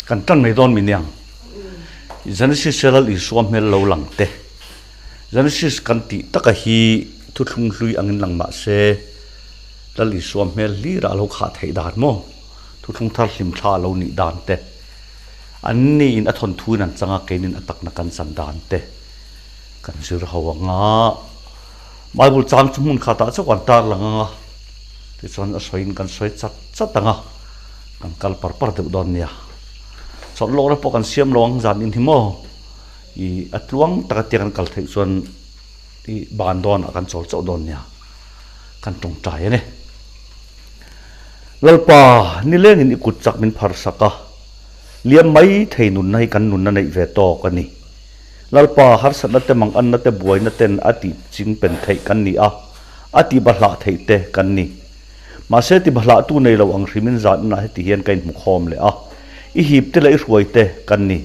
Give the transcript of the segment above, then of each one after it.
Kan tan mai dawn mi niang. Genesis a Lal Isua hmel lo lang te. Genesis kan tih taka hi thuthlung hlui angin lang mah se Lal Isua hmel hlirah a lo khah theih dan maw? Thuthlung thar hlim thla a lo nih dan te. An niin a thawnthuin an chang a, keinin a takna kan chan dan te kan zir ho ang a. Bible chang chu hmun khatah chauh kan tar lang ang a, tichuan a sawiin kan sawi chat chat ang a, kan kal par par deuh dawn nia. Chawlh lawkna pawh kan siam lo ang zan in hi maw? I a tluang taka tia kan kal theih chuan i ban dawnah kan chawl chauh dawn nia, kan tawngtai a ni. Lalpa, nilengin i kut chak min phar sak a, liam mai thei nunna hi kan nunna neih ve tawk a ni. Lalpa, harsatna te manganna te buaina ten a tih ching pen theih kan ni a, a tih bahlah theih te kan ni. Mahse ti bahlahtu nei lo ang hrimin zan inah heti hian ka inhmukhawm leh a, i hip te leh i hruai te kan ni.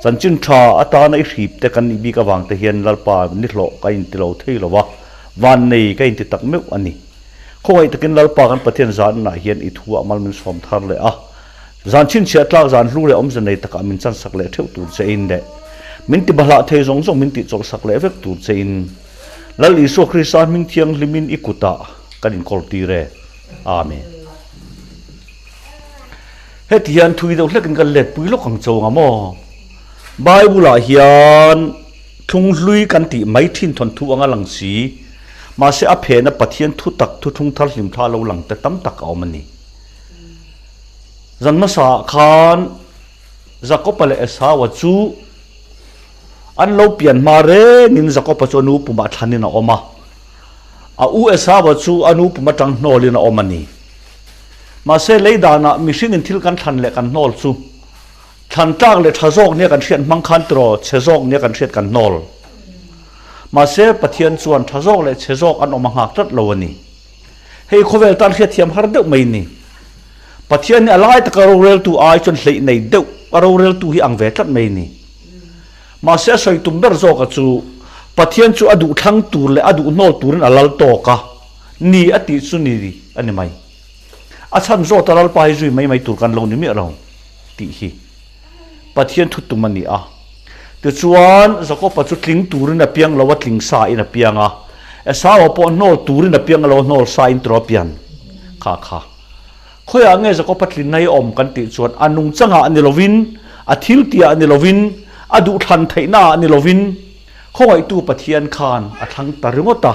Chanchin tha atana i hrip te kan nih bik avang te hian Lalpa nihlawh ka inti lo thei lo a, vannei ka inti tak meuh a ni. Khawngaih takin Lalpa kan Pathian zan inah hian i thu ah mal min sawm thar leh a, zan chhinchhiah tlak zan hlu leh awmze nei takah min chansak leh theuh tur che in leh min ti bahlah thei zawng zawng min tihchawlhsak leh vek tur che in Lal Isua Krista hming thianghlimin i kutah kan inkawl tir e. Amen. Heti hian thui deuh hlekin kan let pui lawk ang cho anga maw? Bible-ah hian thlung hlui kan tih mai thin thawnthu anga lang si, mahse a phena Pathian thutak thuthlung thar hlim thla lo lang te tam tak a awm a ni. Zan hmasaah khan Jakob-a leh Esau-a chu An lo pian hma rengin Jakob-a chu a nu pumah thlanin a awm a. A u Esau-a chu a nu pum atang hnawlin a awm a ni. Mahse, lei danah mihringin thil kan thlan leh kan hnawl chu thlan tlak leh tha zawk nia kan hriat hmang khan tiraw chhe zawk nia kan hriat kan hnawl. Mahse, Pathian chuan tha zawk leh chhe zawk an awm a nghak tlat lo a ni. Hei khawvel tan hriatthiam har deuh mai ni. Pathian hi a lai taka roreltu ai chuan hleih nei deuh a roreltu hi ang ve tlat mai ni. Mahse a sawi tum ber zawka chu Pathian chu a duh thlang tur leh a duh hnawl turin a lal tawk a ni a tih chu ni a ni mai. A chhan zawta Lalpa hi zui mai mai tur kan lo ni miah lo tih hi Pathian thu tum a ni a. Tichuan Jakoba chu tling turin a piang lo a tling sa in a piang a, Esau-a pawh hnawl turin a piang lo a hnawl sa in tiraw a pian kha kha. Khawiah nge Jakoba tlinna hi a awm kan tih chuan a nungchangah a ni lovin, a thiltihah a ni lovin, a duhthlan theihnaah a ni lovin, khawngaihtu Pathian khan a thlang ta ringawt a.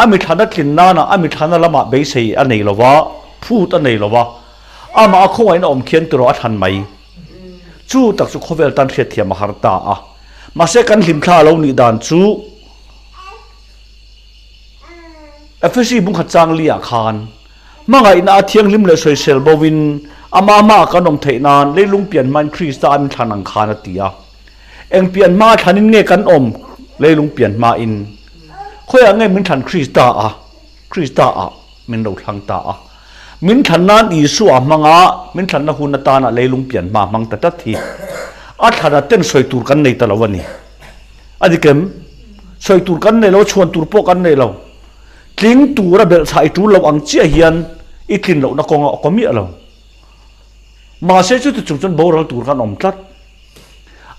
A mithlana tlin nanah a mithlana lamah beisei a nei lova, phut a nei lova, amah a khawngaihna awm khian tiraw a thlan mai. Chu tak chu khawvel tan hriatthiam a har ta a. Mahse kan hlimthla a lo nih dan chu Efesi bungkhat chang liah khan Hmangaihna a thianghlim leh sawisel bo in amah hmaah kan awm theih nan leilung pian hmain Krista a min thlan ang khan a ti a. Eng pian hma a thlan in nge kan awm leilung pian hma in? Khawiah nge min thlan Krista a? Krista ah min lo thlang ta a. Min thlan nan Isua a hmang a, min thlanna hun atana leilung pian hma hmang ta tlat hi a thlan a ten sawi tur kan nei ta lo a ni. A dik em? Sawi tur kan nei lo, chhuan tur pawh kan nei lo. Tling tura belhchhah i tul lo ang chiah hian i tlin lohna kawng a awk miah lo. Mahse chuti chung chuan boral tur khan awm tlat.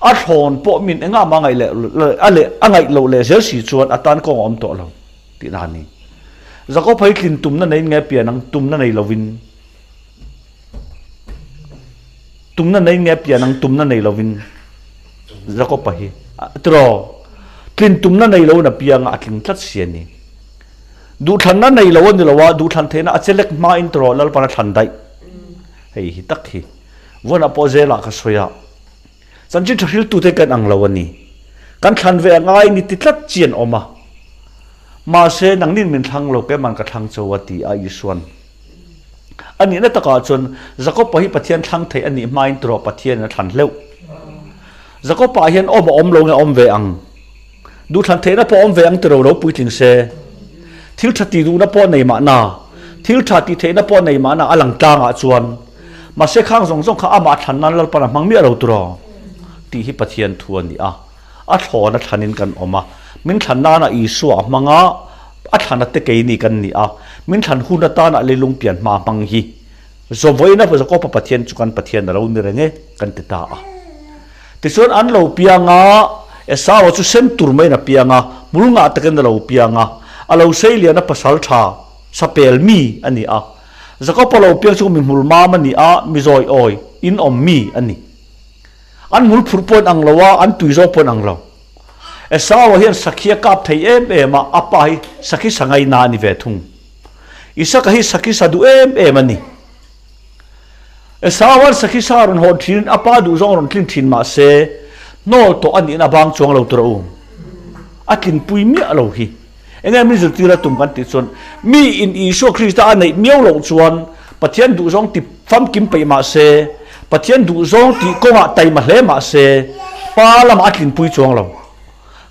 A thlawn pawh min engah mah a ngaih leh a leh a ngaih loh leh zel si chuan a tan kawng a awm tawh lo tih dan a ni. Jakob hi tlin tumna neiin nge pian ang tumna nei lovin tumna neiin nge pian ang tumna nei lovin Jakob-a hi tiraw tlin tumna nei loin a piang a, a tling tlat si a ni. Duhthlanna nei lo a ni lo a, duhthlan theihna a chelek hmain tiraw Lalpan a thlan daih. Hei hi tak hi vawnah pawh zelah ka sawi a, chanchin tha hriltute kan ang lo a ni. Kan thlan ve a ngai ni ti tlat chi an awm a. Mahse nangnin min thlang lo keman ka thlang cho a ti a Isuan. A nihna takah chuan Jakob-a hi Pathian thlang thei a nih hmain tiraw Pathianin a thlan hleuh. Jakob-ah hian awm a awm lo nge a awm ve ang? Duhthlan theihna pawh a awm ve ang tiraw lo puitling se. Thil tha tih duhna pawh a nei mahna, thil tha tih theihna pawh a nei mahna a lang tlangah chuan. Mahse khang zawng zawng kha amah thlan nan Lalpan a hmang miah lo tiraw? Tih hi Pathian thu a ni a. A thlawn a thlanin kan awm a, min thlan nana Isua a hmang a, a thlan a te keini kan ni a, min thlan hun atana leilung pian hma hmang hi Zawvawiina Jakoba Pathian chu kan Pathian a lo ni reng e, kan ti ta a. Tichuan an lo piang a, Esau-a chu sen tur maiin a piang a, hmul ngah takin a lo piang a, a lo sei lian a pasal tha, sapel mi a ni a. Jakoba lo piang chu mi hmul mam a ni a, mi zawi awi, in awm mi a ni. An hmul phurh pawh in ang lo a, an tui zawk pawh in ang lo. Esau-a hian sakhi a kap thei em em a, a pa hi sakhi sa ngaina a ni ve thung. Isaka hi sakhi sa duh em em a ni. Esau-a'n sakhi sa rawn hawn thinin a pa duh zawng rawn tlin thin mah se, hnawl tawh a nihna a bang chuang lo tur a um. A tlinpui miah lo hi. Enge min zirtir a tum kan tih chuan, mi in Isua Krista a neih miau loh chuan Pathian duh zawng ti famkim peih mah se, Pathian duh zawng tih kawngah taima hle mah se, Pa lamah a tlinpui chuang lo.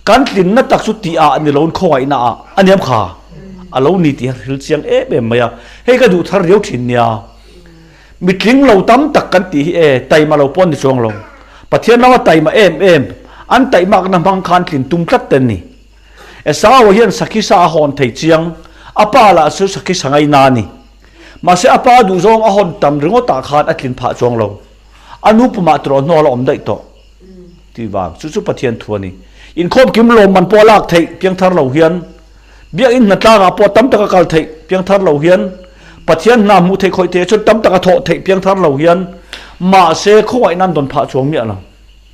Kan tlinna tak chu tih ah ni loin khawngaihna ah a niam kha a lo ni tih a hril chiang em em mai a, hei ka duh thar riau thin nia. Mi tling lo tam tak kan tih hi e, taima lo pawh an ni chuang lo. Pathian lama taima em em, an taihmakna hmang khan tlin tum tlat te an ni. Esau hian sakhi sa a hawn thei chiang, a pa lah chu sakhi sa ngaina a ni. Mahse a pa duhzawng a hawn tam ringawtah khan a tlin phah chuang lo. A nu pumah tawrh hnual a awm daih tawh. Tih vang chu chu Pathian thu a ni. Inkhawm kim lawmman pawh a lak theih piangthar lo hian, Biakinn hnatlangah pawh tam tak a kal theih piangthar lo hian, Pathian hna hmuh theih khawih te chuan tam tak a thawh theih piangthar lo hian, mahse khawngaihna an dawn phah chuang miah lo.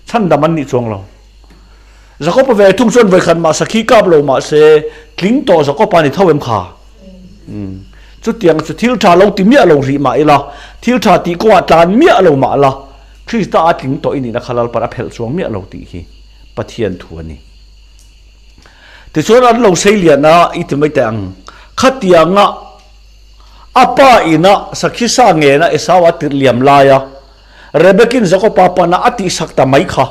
Chhandam an nih chuang lo. Jakob-a ve thung chuan vawikhat mah sakhi kap lo mahse tling tawh Jakob-a ni tho em kha? Chutiang chu thil tha lo ti miah lo rih mah ila, thil tha tih kawngah tlan miah lo mah la, Krista a tling tawh i nihna kha Lalpan a phelh chuang miah lo tih hi Pathian thu a ni. Tichuan an lo sei lian a, i ti mai teh ang. Khatianga a pa ina sakhi sa ngena Esau a tirh liam laia Rebekin Jakoba pana a tihsak ta mai kha.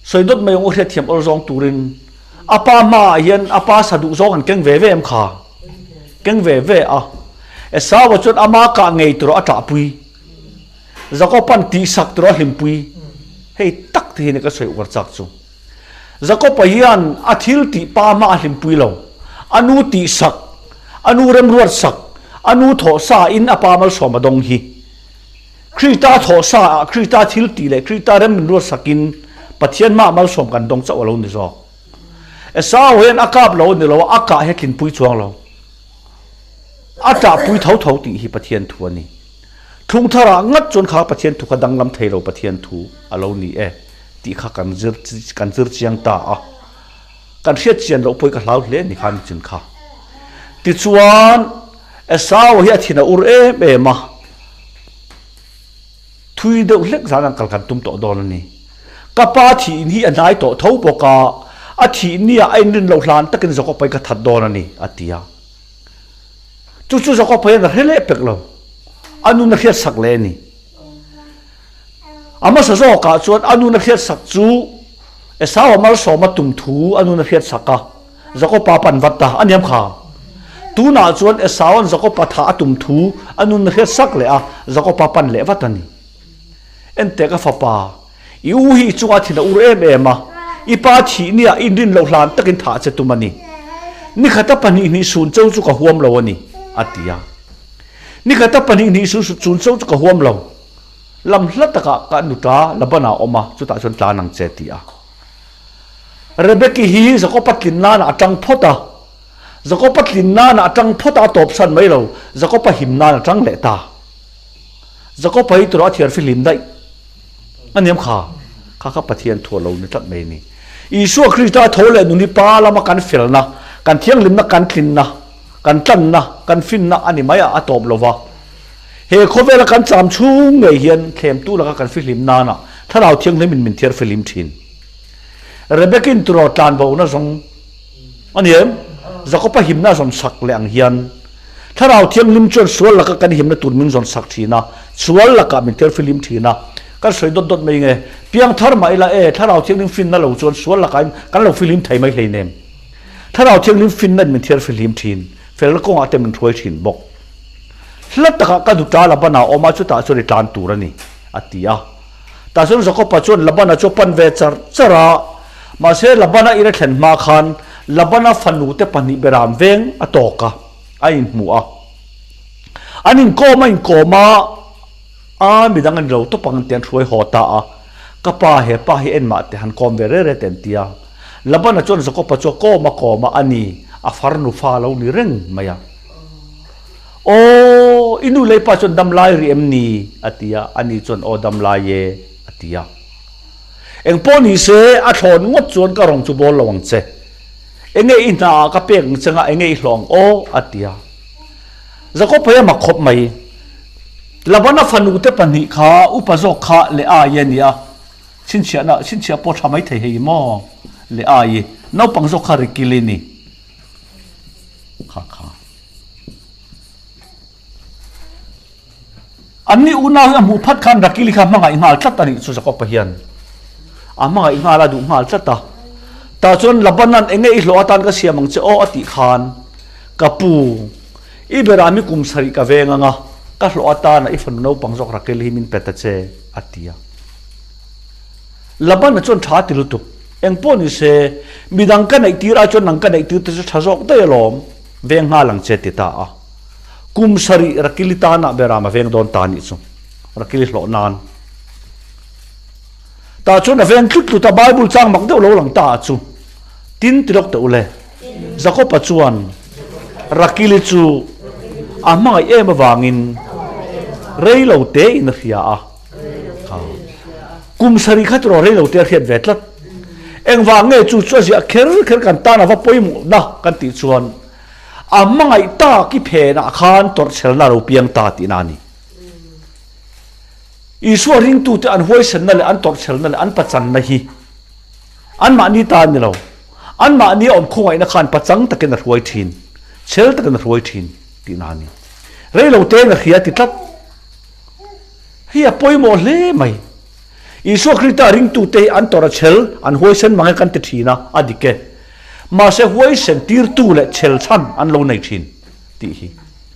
Sawi dawt mai ang u hriatthiam awl zawng turin a pa hmaah hian a pa sa duh zawng an keng ve ve em kha? Keng ve ve a. Esau-a chuan ama kah ngei tur a ṭahpui. Jakoba'n tihsak tur a hlimpui. Hei tak te hian ka sawi uar chak chu. Jakoba hian a thil tih pa hma a hlimpui lo. A nu tihsak, a nu remruatsak, a nu thawhsa in a pa malsawm a dawng hi. Krista thawhsa ah Krista thil tih leh Krista rem min ruatsakin Pathian hmaah malsawm kan dawng chauh a lo ni zawk. Esau hian a kap lo a ni lo a, a kah hi a tlinpui chuang lo. A ṭahpui tho tho tih hi Pathian thu a ni. Thlung tharah ngat chuan kha Pathian thu kha danglam thei lo Pathian thu a lo ni e tih kha kan zir kan zir chiang ta a. Kan hriat chian loh pawh hi ka hlau hle a ni kha nichin kha. Tichuan Esau hi a thin a ur em em a. Thui deuh hlek zan an kal kan tum tawh dawn a ni. Ka pa thih hi a hnai tawh tho bawk a, a thih nia a inrin loh hlan takin Jakob-a hi ka that dawn a ni, a ti a. Chu chu Jakob-a hian a hre leh pek lo, a nun a hriat sak leh a ni. A hmasa zawkah chuan a nun a hriat sak chu Esau-a malsawma tum thu a nun a hriat sak a. Jakoba pan vat ta a niam kha. Tunah chuan Esaua'n Jakoba thah a tum thu a nun a hriat sak leh a, Jakoba pan leh vat a ni. Enteh ka fapa, i u hi i chungah thin a ur em em a, i pa thih nia i inrin loh hlan takin thah che tum a ni. Nikhata pahnihnih sun cho chu ka huam lo a ni, a ti a. Nikhata pahnihnih sun cho chu ka huam lo. Lam hla takah ka nuta Labana a awm a, chutah chuan tlan ang che, a ti a. Rebeki hi Jakoba tlin nana a tang phawt a, Jakoba tlin nana a tang phawt a, a tawp san mai lo, Jakoba him nan a tang leh ta. Jakoba hi tawrh a thiar fihlim daih a niam kha, kha kha Pathian thu a lo ni tlat mai a ni. Isua Krista a tho leh nun hi Pa lama kan felna, kan thianghlimna, kan tlinna, kan tlanna, kan finna a ni mai a, a tawp lo va. He khawvela kan cham chhung ngei hian thlemtu laka kan fihlim nana Thlarau Thianghlim in min thiar fihlim thin. Rebekin turaw tlan bo na zawng a ni em? Jakoba himna a zawn sak leh ang hian Thlarau Thianghlim chuan sual laka kan himna tur min zawn sak thin a, sual lakah min thiar fihlim thin a. Kan sawi dawt dawt mai nge, piangthar mah ila e, Thlarau Thianghlim finna lo chuan sual lakah in kan lo fihlim thei mai hleinem. Thlarau Thianghlim finna in min thiar fihlim thin, felna kawngah te min hruai thin bawk. Hla takah ka nuta Labana a awm a, chutah chuan i tlan tur a ni, a ti a. Tah chuan Jakoba chuan Labana chu a pan ve char char a, mahse Labana in a thlen hma khan Labana fanute pahnih beram veng a tawk a, a inhmu a. An inkawm a inkawm a, a midang an lo tawp ang an ti an hruai haw ta a. Ka pa he pa hi en mah teh han kawm ve reh reh teh an ti a. Labana chuan Jakopa chu a kawm a kawm a, a ni, a farnu fa a lo ni reng mai a. Aw, i nu leh i pa chuan dam lai rih em ni? a ti a, ani chuan aw dam lai e a ti a. Eng pawh ni se, a thlawn ngawt chuan ka rawng chu bawl lo ang che. Enge i hna ah ka pek ang che nga, enge i hlawh ang aw? a ti a. Jakob phei a mak khawp mai. Labana fanute pahnih kha upa zawk kha Leai a ni a, chhinchhiahna, chhinchhiah pawh tha mai thei hei maw? Leai, naupang zawk kha Rikili ni. Kha kha. An ni unau hi a hmuh phat khan Rakili kha hmangaih nghal tlat a nih chu Jakob-a hian a hmangaih nghal a duh nghal tlat a. Tah chuan Laban-a'n enge i hlawh atan ka siam ang che aw a tih khan ka pu i berah mi kum sarih ka veng ang a, ka hlawh atana i fanu naupang zawk Rakili hi min pe ta che a ti a. Laban-a chuan tha ti lutuk, eng pawh ni se midang ka neih tir ai chuan nang ka neih tir te chu tha zawk daih alawm, veng nghal ang che ti ta a. Kum sarih Rakili tanah Beram a veng dawn ta nih chu, Rakili hlawh nan. Tah chuan a veng tlut tlut a, Bible chang mak deuh lo lang ta ah chu, Tin ti lawk teh u le. Jakob-a chuan Rakili chu a hmangaih em avangin rei lo tein a hria a. Kum sarih kha tiraw rei lo te a hriat ve tlat. Engvang nge chu chu a ziah kher kher kan tan a va pawimawhna kan tih chuan, A hmangaih tak i phenah khan tawrhchhelna a lo piang ta tihna a ni. Isua ringtute an huaisenna leh an tawrhchhelna leh an pachanna hi anmahni ta a ni lo. Anmahni a awm khawngaihna khan pachang takin a hruai thin, chhel takin a hruai thin tihna a ni. Reilo tein a hria ti tlat. Hei a pawimawh hle mai. Isua Krista ringtute hi an tawrh a chhel, an huaisen mang e kan ti thin a, a dik e. Mahse huaisen tirtu leh chhel chhan an lo nei thin tih hi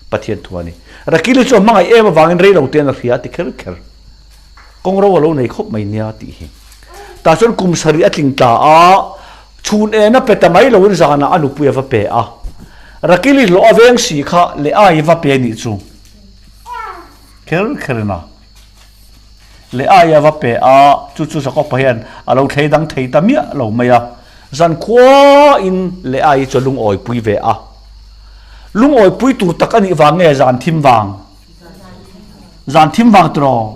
Pathian thu a ni. Rakili chu a hmangaih em avangin rei lo tein a hria a ti kher kher. Kawng ro a lo nei khawp mai nia tih hi. Tah chuan kum sarih a tling tla a, chhun en a pe ta mai loin zanah a nupui a va pe a. Rakili hlawh a veng si kha leh ai va pe nih chu kher kher in a. Leh ai a va pe a, chu chu Jakob-a hian a lo thlei dang thei ta miah lo mai a. Zankhuain Leai chu a lungawipui ve a. Lungawipui tur tak a nih vang nge zan thim vang? Zan thim vang tiraw?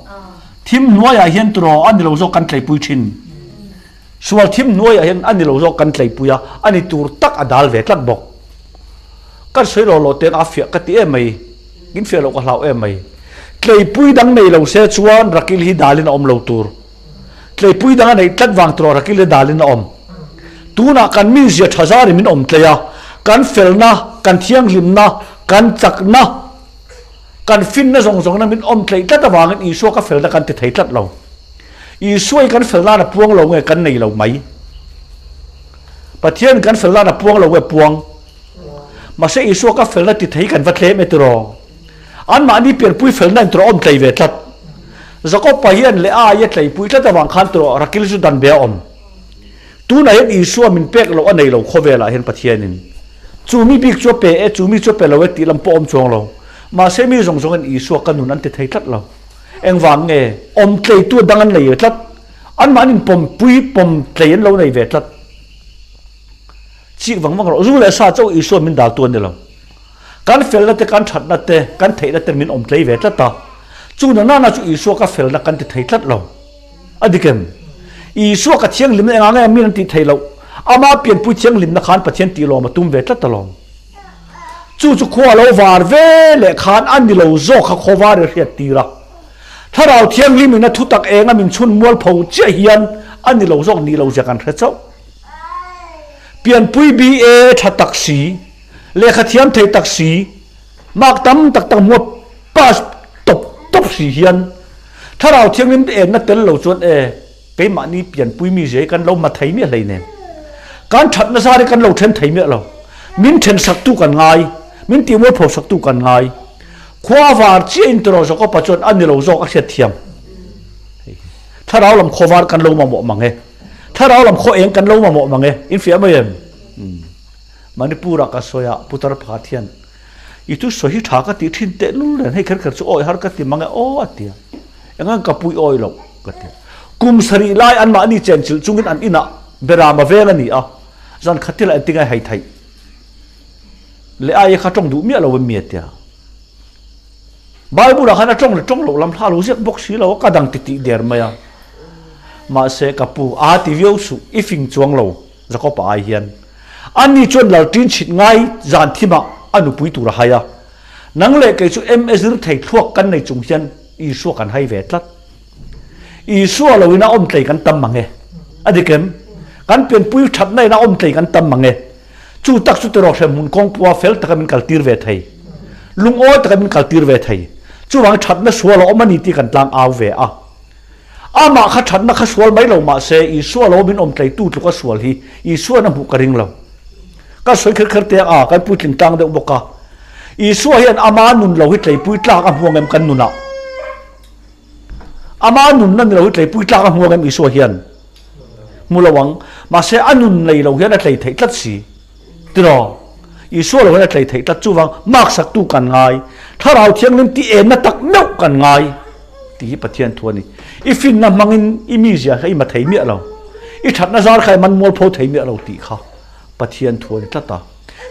Thim hnuaiah hian tiraw a ni lo zawk kan tleipui thin. Sual thim hnuaiah hian a ni lo zawk kan tleipui a, a ni tur tak a dal ve tlat bawk. Kan sawi lo lo ten a fiah ka ti em mai, in fiah loh ka hlau em mai. Tleipui dang nei lo se chuan Rakil hi dalin a awm lo tur. Tleipui dang a neih tlat vang tawh rakil le dalin a awm. Tunah kan mizia tha zar in min awm tlei a, kan felna, kan thianghlimna, kan chakna, kan finna zawng zawngna min awm tleih tlat avangin Isua ka felna kan ti thei tlat lo. Isua hi kan fel nan a puang lo nge kan nei lo mai. Pathian kan fel nan a puang lo nge puang. Mahse Isua ka felna ti thei kan va tlem e tiraw. Anmahni pianpui felna in tawrh a awm tlei ve tlat. Jakob-a hian leh a aia tleipui tlat avang khan tawrh Rakil chu dan ve a awm. Tunah hian Isua min pek loh a nei lo khawvelah hian Pathianin chu mi bik chu a pe e, chu mi chu a pe lo e tih lam pawh a awm chuang lo. Mahse mi zawng zawngin Isua ka nun an ti thei tlat lo. Engvang nge? Awm tleitu a dang an nei ve tlat. Anmahni in pawmpui pawm tlei an lo nei ve tlat. Chik vang vang rawh. Zu leh sa chauh Isua min daltu a ni lo. Kan felna te, kan thatna te, kan theihna te min awm tlei ve tlat a. Chu na nana chu Isua ka felna kan ti thei tlat lo. A dik em? Isua ka thianghlimna engah nge min an tih theih loh? Ama pianpui thianghlimna khan Pathian tih lawm a tum ve tlat alawm. Chu chu khua lo var ve leh khan a ni lo zawk kha khaw var i hriat tir a. Thlarau thianghlim in a thutak enga min chhun mual pho chiah hian a ni lo zawk nih lo zia kan hre chauh. Pianpui BA tha tak si. Lehkha thiam thei tak si, mark tam tak tak hmua pass tawp tawp si hian Thlarau Thianghlim te enna tel lo chuan e, keimahni pianpui mi zia hi kan lo ma thei miah hlei nen. Kan that nasa hi kan lo then thei miah lo. Min then saktu kan ngai, min tihmualpho saktu kan ngai. Khua var chiah in tiraw Jakob-a chuan a ni lo zawk a hriat thiam. Thlarau lam khaw var kan lo mamawh mang e. Thlarau lam khaw eng kan lo mamawh mang e. In fiah mai em? Manipur-ah ka sawi a, Putar pakhat hian. I thu sawi hi tha ka tih thin teh lul nen hei kher kher chu awi har ka ti mang e aw a ti a. Engang ka pui awi loh ka ti a. Kum sarih lai anmahni chenchilh chungin an inah Berama veng a ni a, zan khat thil ah engtingai hai theih leh aia kha tawng duh miah lo em mi a ti a. Bible ah khan a tawng leh tawng loh lam hla lo ziak bawk si lo a, ka dang ti tih der mai a. Mahse ka pu a ti viau suh, i fing chuang lo Jacob-a ai hian. Ani chuan lalṭin chhit ngai zan thimah a nupui tur a hai a. Nang leh kei chu MA zir thei thluak kan nei chung hian Isua kan hai ve tlat. Isua loin a awm tlei kan tam mang e. A dik em? Kan pianpui thatna in a awm tlei kan tam mang e. Chu tak chu tiraw hremhmun kawngpua fel taka min kaltir ve thei. Lungawi taka min kaltir ve thei. Chuvangin thatna sual a awm a ni tih kan tlang au ve a. Amah kha thatna kha sual mai lo mahse Isua lo min awm tleitu tluka sual hi Isua'n a hmuh ka ring lo. Ka sawi kher kher te a, kan puitling tlang deuh bawk a. Isua hian ama nun lo hi tleipui tlak a hmu ang em kan nunah? Ama nunna ni lo hi tleipui tlak a hmu ang em Isua hian? Hmu lo ang. Mahse a nun nei lo hian a tlei theih tlat si. Tiraw? Isua lo hian a tlei theih tlat. Chuvang maksaktu kan ngai. Thlarau Thianghlim ti enna tak meuh kan ngai tih hi Pathian thu a ni. I finna hmangin i mizia kha i ma thei miah lo. I thatna zar kha i man mualpho thei miah lo tih kha Pathian thu a ni tlat a.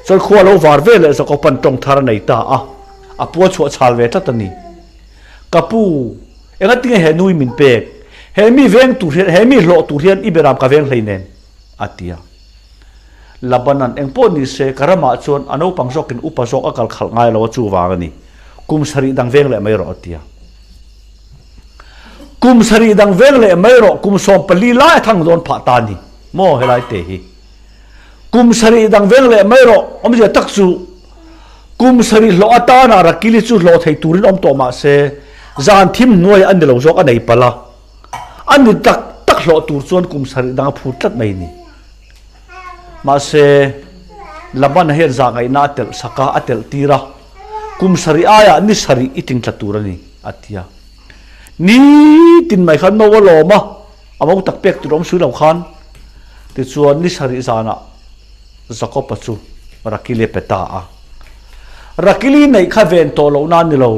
Chuan khua lo var ve leh Jakoban tawng thar a nei ta a, a pua chhuah chhal ve tlat a ni. Ka pu, engatinge he nui min pek? He mi veng tur hian, he mi hlawh tur hian i beram ka veng hleinem, a ti a. Labanan, Engpawh ni se, ka ramah chuan a naupang zawkin upa zawk a kal khalh ngai lo a chuvang a ni. Kum sarih dang veng leh mai rawh, a ti a. Kum sarih dang veng leh mai rawh, kum 14 lai a thang dawn phah ta a ni maw helai te hi. Kum sarih dang veng leh mai rawh, awmzia tak chu kum sarih hlawh atana Rakili chu hlawh thei turin awm tawh mah se, zan thim hnuaiah a ni lo zawk a nei palh a. A ni tak tak hlawh tur chuan kum sarih dang a phur tlat mai ni. Mahse, Labana hian zahngaihna a telh sak a, a telh tir a, Kum sarih aiah ni sarih i tingtla tur a ni, a ti a. Nitin mai khan no a lawm a, a mo tak pek tur awm sui lo khan. Tichuan ni sarih zanah Jakob-a chu Rakili a pe ta a. Rakili neih kha ven tawh lohna a ni lo.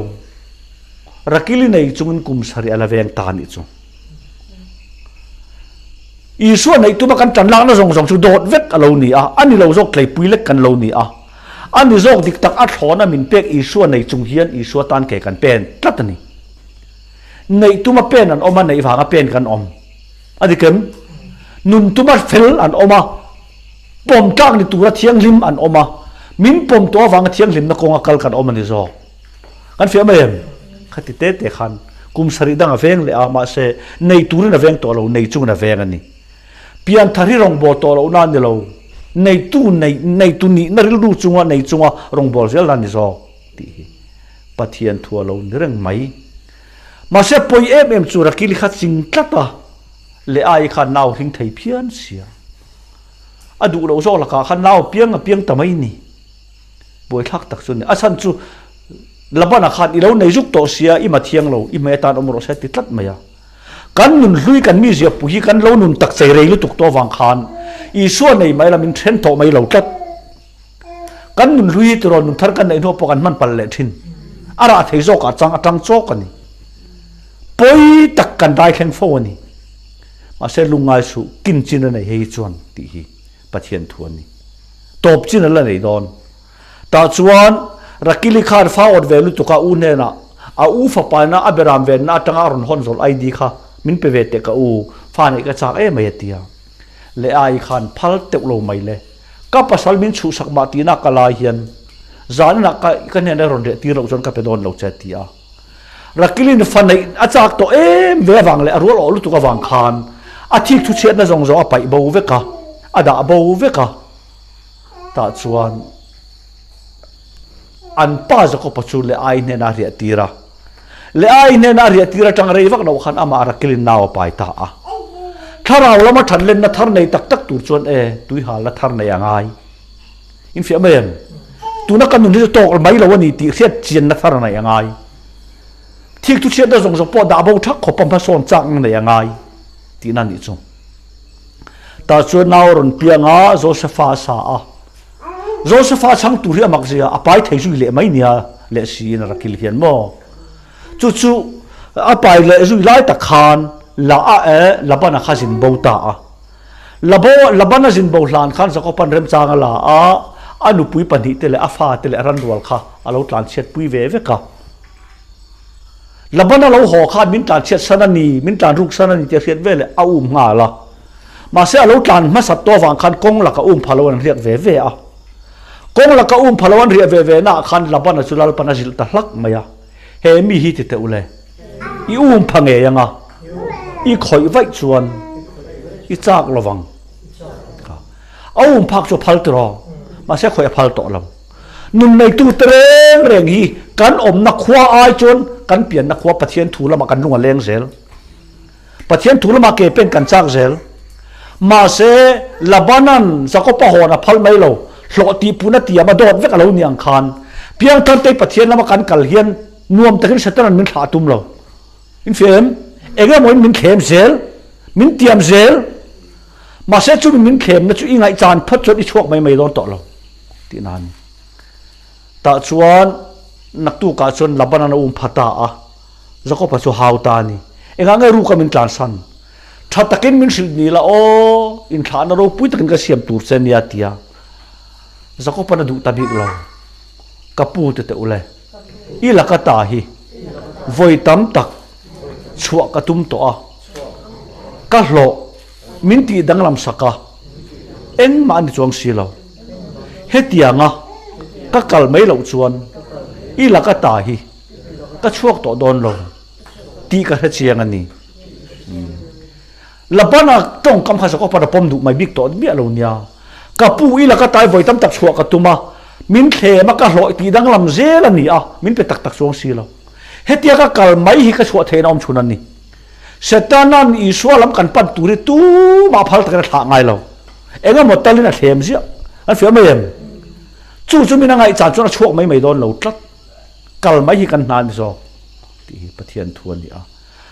Rakili nei chungin kum sarih a la veng ta a nih chu. Isua neih tuma kan tan lakna zawng zawng chu dawt vek a lo ni a, a ni lo zawk tleipui lek kan lo ni a. A ni zawk dik tak a thlawna min pek Isua nei chung hian Isua tan ke kan pen tlat a ni. Neih tuma pen an awm a, neih vanga pen kan awm. A dik em? Nun tuma fel an awm a, pawm tlak ni tura thianghlim an awm a, min pawm tawh avanga thianghlimna kawnga kal kan awm a ni zawk. Kan fiah mai em? Khati te te khan kum sarih dang a veng leh a, mahse nei turin a veng tawh lo, nei chungin a veng a ni. Pianthar hi rawngbâwl tawh lohna a ni lo, neitu nei, neitu nihna rilru chunga nei chunga rawngbâwl zelna a ni zawk tih hi Pathian thu a lo ni reng mai. Mahse pawi em em chu Rakili kha ching tlat a, leh ai khan nau hring thei phian sia. A duh loh zawk lakah khan nau piang a piang ta mai ni. Buaithlak tak chu a ni. A chhan chu Labana khan i lo nei zuk tawh sia, i ma thiang lo, i hmei atan awm rawh se a ti tlat mai a. Kan nun hlui kan mizia pu hi kan lo nun tak chei rei lutuk tawh avang khan Isua nei mai la min then tawh mai lo tlat. Kan nun hlui hi tiraw nun thar kan neih hnuah pawh kan hman palh leh thin. A rah thei zawkah chang atang chawk a ni. Pawi tak kan dai thleng fo a ni. Mahse lungngai suh kin chin a nei hei hi chuan tih hi Pathian thu a ni. Tawp chin a la nei dawn. Tah chuan Rakili khan fa awt ve lutuk a u hnenah a u fapaina a beram venna atanga a rawn hawn zawl ID kha min pe ve teh ka u, fa neih ka chak em mai a ti a. Leai khan phal teuh lo mai le. Ka pasal min chhuhsak mah tihna ka lai hian zaninah ka ka hnenah rawn reh tir loh chuan ka pe dawn lo che a ti a. Rakilin fa neih a chak tawh em ve avang leh a rual awh lutuk avang khan a thik thu chhiatna zawng zawng a paih bo vek a, a dah bo vek a. Tah chuan an pa Jakob-a chu Leai hnenah a riah tir a. Leai hnenah a riah tir atang rei vak loh khan amah Rakilin nau a pai ta a. Thlarau lama thatlenna thar nei tak tak tur chuan e, tuihalna thar nei a ngai. Infiah mai em? Tuna ka nun hi chu tawk mai lo a ni tih hriat chianna thar nei a ngai. Thik thu chhiatna zawng zawng pawh dah bo thak khawp a hmasawn chak nei a ngai tihna nih chu. Tah chuan nau a rawn piang a, Josefa a sa a. Josefa chhang tur hi a mak zia a pai thei zui leh mai nia leh siin a rakil hian maw? Chu chu a pai leh zui lai tak khan la a e Labana kha zin bo ta a. Labo Labana zin bo hlan khan Jakoban remchang a la a, a nupui pahnihte leh a fate leh a ranrual kha a lo tlanchhiat pui ve vek a. Labana lo haw khan min tlanchhiat san a ni, min tlan ruk san a ni tih a hriat veleh a um nghal a. Mahse a lo tlan hmasat tawh avang khan kawng laka um pha lo an riak ve ve a. Kawng laka um pha lo an riah ve ve naah khan Labana chu Lalpan a zilh ta hlak mai a, He mi hi ti teh u le, i um pha ngei anga i khawih vaih chuan i chak lo vang. A um phak chu a phal tiraw, mahse a khawih a phal tawh lo. Nun neitu te reng reng hi kan awmna khua ai chuan kan pianna khua Pathian thu lamah kan lung a leng zel. Pathian thu lamah ke pen kan chak zel. Mahse, Labanan Jakob-a hawn a phal mai lo, hlawh tih pun a tiam a dawt vek a lo ni ang khan. Piangthar-tei Pathian lama kan kal hian nuam takin Satan-a'n min thlah a tum lo. In fia em? Eng emawin min thlem zel, min tiam zel. Mahse, chumi min thlemna chu i ngaihchan phawt chuan i chhuak mai mai dawn tawh lo tih na a ni. Tah chuan naktukah chuan Labanan a um pha ta a. Jakob-a chu hau ta a ni. Engah nge ruka min tlansan? Tha takin min hrilh ni la aw, inthlahna ropui takin ka siam tur che nia tia Jakob-a'n a duh ta bik lo. Ka pu te teh ule, i laka ta hi vawi tam tak chhuah ka tum tawh a, ka hlawh min tih danglam sak a, engmah a ni chuang si lo. Hetianga ka kal mai loh chuan i laka ta hi Ka chhuak tawh dawn lo tih ka hre chiang a ni. Labana tawngkam kha Jakob-a'n a pawm duh mai bik tawh miah lo nia. Ka pu i laka tai vawi tam tak chhuah ka tum a, min thlem a, ka hlawh tih danglam zel a ni a, min pe tak tak chuang si lo. Hetia ka kal mai hi ka chhuah theihna awm chhun a ni. Setana'n Isua lam kan pan tur hi tumah phal takin a thlah ngai lo. Eng emaw talin a thlem ziah. An fiah mai em? Chu chu min a ngaihchan chuan a chhuak mai mai dawn lo tlat. Kal mai hi kan hna a ni zawk tih hi Pathian thu a ni a.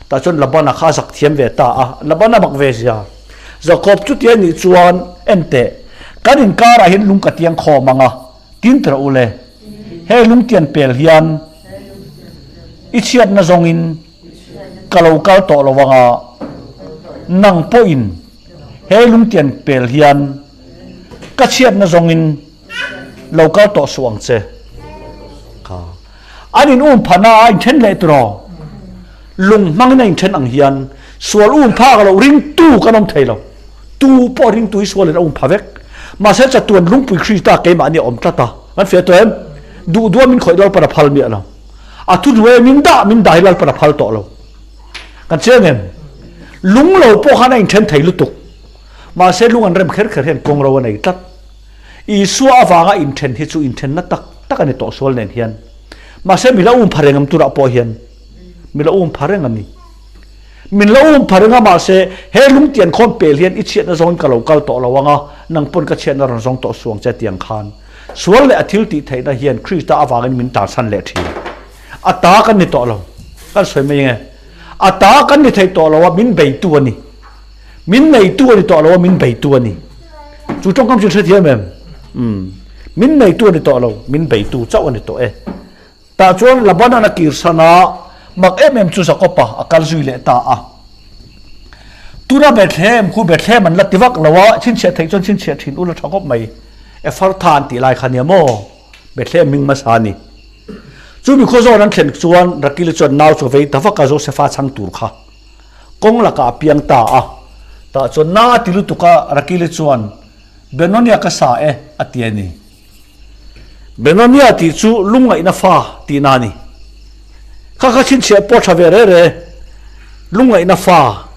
Tah chuan Labana kha a zak thiam ve ta a, Labana bak ve zia. Jakob chuti a nih chuan en teh, kan inkarah hian lung ka tiang khawm ang a, tin tawh u le, hei lungtian pel hian i chhiatna zawngin ka lo kal tawh lo ang a, nang pawhin hei lungtian pel hian ka chhiatna zawngin Lo kal tawh suh ang che. Kha. An in um phana a inthen leh tiraw? Lung hmangin a inthen ang hian sual um phak loh ringtu kan awm thei lo. Tu pawh ringtu hi sualin a um pha vek. Mahse chatuan lungpui Krista keimahni a awm tlat a. Kan fiah tawh em? Duh duha min khawih Lalpan a phal miah lo. A thu hnuaia min dah min dah hi Lalpan a phal tawh lo. Kan chiang em? Lung lo pawh khan a inthen thei lutuk. Mahse lung an rem kher kher hian kawng ro a nei tlat. Isua avanga inthen hi chu inthenna tak tak a ni tawh sual nen hian. Mahse mi la um pha reng am turah pawh hian mi la um pha reng a ni. Min la um pha reng a mahse he lungtian khawn pel hian i chhiatna zawngin ka lo kal tawh lo ang a, nang pawn ka chhiatna rawn zawng tawh suang che tiang khan sual leh a thil tih theihna hian Krista avangin min tansan leh thin. A ta kan ni tawh lo. Kan sawi mai nge? A ta kan ni thei tawh lo a, min beitu a ni. Min neitu a ni tawh lo a, min beitu a ni. Chu tawngkam chu hrethiam em? Umm. Min neitu a ni tawh lo, min beitu chauh a ni tawh e. Tah chuan Laban-a'n a kirsan a, mak em em chu Jakob-a a kal zui leh ta a. Tuna Bethlehem khu Bethlehem an la ti vak lo a, chhinchhiah theih chuan chhinchhiah thin ula tha khawp mai. Efartha an tih lai kha nia maw? Bethlehem hming hmasa a ni. Chumi khaw zawn an thlen chuan Rakili chuan nau chu a vei ta vak a, Josefa chhang tur kha. Kawng lakah a piang ta a, tah chuan na a ti lutuk a, Rakili chuan, Benonia ka sa e, a ti a ni. Benonia tih chu lungngaihna fa tihna a ni. Kha kha chhinchhiah pawh tha ve re re, lungngaihna fa.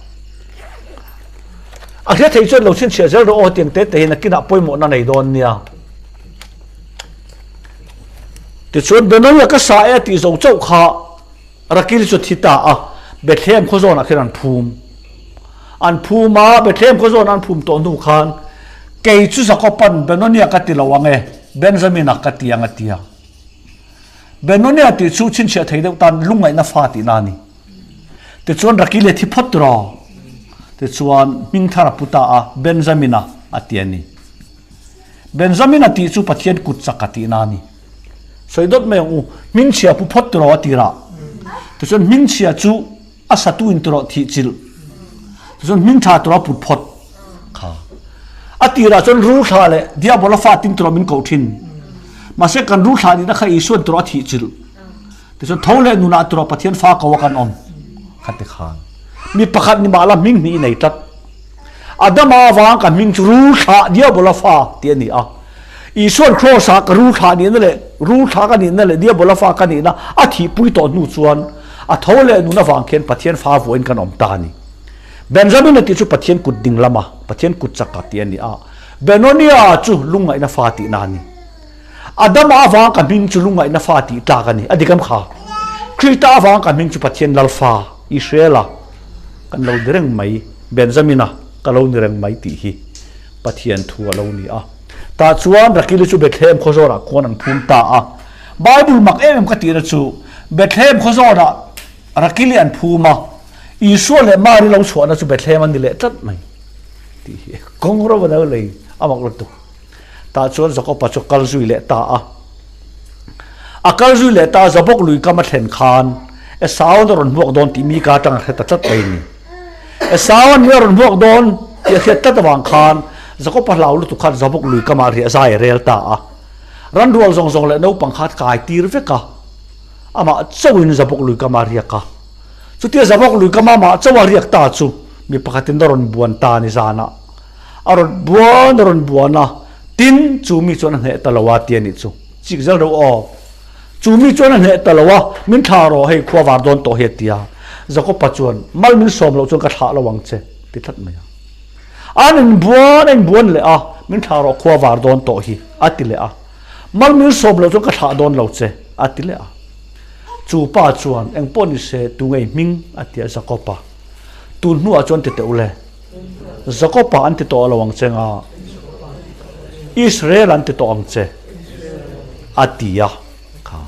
A hria thei chuan lo chhinchhiah zel rawh aw tiang te te hi nakinah pawimawhna nei dawn nia. Tichuan Benonia ka sa e a tih zo chauh kha, Rakil chu thi ta a, Bethlehem khaw zawnah khian an phum. An phum a, Bethlehem khaw zawnah an phum tawh hnu khan, Kei chu Jakoban Benonia ka ti lo ang e, Benjamina ka ti ang a ti a. Benonia tih chu chhinchhiah thei deuh tan lungngaihna fa tihna a ni. Tichuan Rakil hi a thi phawt tiraw? Tichuan hming thar a pu ta a, Benjamina a ti a ni. Benjamina tih chu Pathian kut chak a tihna a ni. Sawi dawt mai ang u, hmingchhia pu phawt tiraw a tirah. Tichuan hmingchhia chu a satu in tiraw thih chilh. Tichuan hmingtha tiraw a put phawt kha. A tirah chuan rulthla leh diabola fa tin tiraw min koh thin. Mahse kan rulthla nihna kha Isuan tiraw a thih chilh. Tichuan tho leh nunah tiraw Pathian fa ko a kan awm kha ti khan. Mi pakhat ni mahla hming hnih i nei tlat. Adama avang ka hming chu rulthla diabola fa tih a ni a. Isuan Kraws-ah ka rulthla nihna leh rulthla ka nihna leh diabola fa ka nihna a thihpui tawh hnu chuan a tho leh nun avang khian Pathian fa vuahin kan awm ta a ni. Benjamina tih chu Pathian kut ding lama Pathian kut chaka tih a ni a. Benonia chu lungngaihna fa tihna a ni. Adama avang ka hming chu lungngaihna fa tih tlak a ni. A dik am kha. Krista avang ka hming chu Pathian lal fa, Israela kan lo ni reng mai, Benjamina ka lo ni reng mai tih hi Pathian thu a lo ni a. Tah chuan Rakili chu Bethlehem khawzawrah khuan an phum ta a. Bible mak em em ka tihna chu Bethlehem khawzawrah Rakili an phum a, Isua leh Mari lo chhuahna chu Bethlehem a ni leh tlat mai tih hi kawng ro a lo lei a mak lutuk. Tah chuan Jakoba chu kal zui leh ta a. A kal zui leh ta a, Jabok lui kam a thlen khan Esauan a rawn hmuak dawn tih mi ka atang a hre ta tlat mai a ni. Esauan hi a rawn hmuak dawn tih a hriat tlat avang khan Jakoba hlau lutuk khan Jabok lui kamah riah zai a rel ta a. Ranrual zawng zawng leh naupang kha a kai tir vek a, amah chauhin Jabok lui kamah a riak a. Chutia Jabok lui kama amah chauh a riak ta chu mi pakhatin a rawn buan ta a ni zanah. A rawn buan a rawn buan a, tin chu mi chuan a hneh ta lo a ti a nih chu. Chik zel reuh aw. Chu mi chuan a hneh ta lo a, min thlah rawh hei khua var dawn tawh hi a ti a. Jakopa chuan, Mal min sawm loh chuan ka thlah lo ang che ti tlat mai a. An inbuan a inbuan leh a, min thlah rawh khua var dawn tawh hi a ti leh a. Mal min sawm loh chuan ka thlah dawn lo che a ti leh a. Chu pa chuan, Engpawh ni se, tu ngei hming a ti a Jakopa. Tun hnuah chuan ti teh u le. Jakopa an ti tawh lo ang che nga, Israel an ti tawh ang che, a ti a. Kha.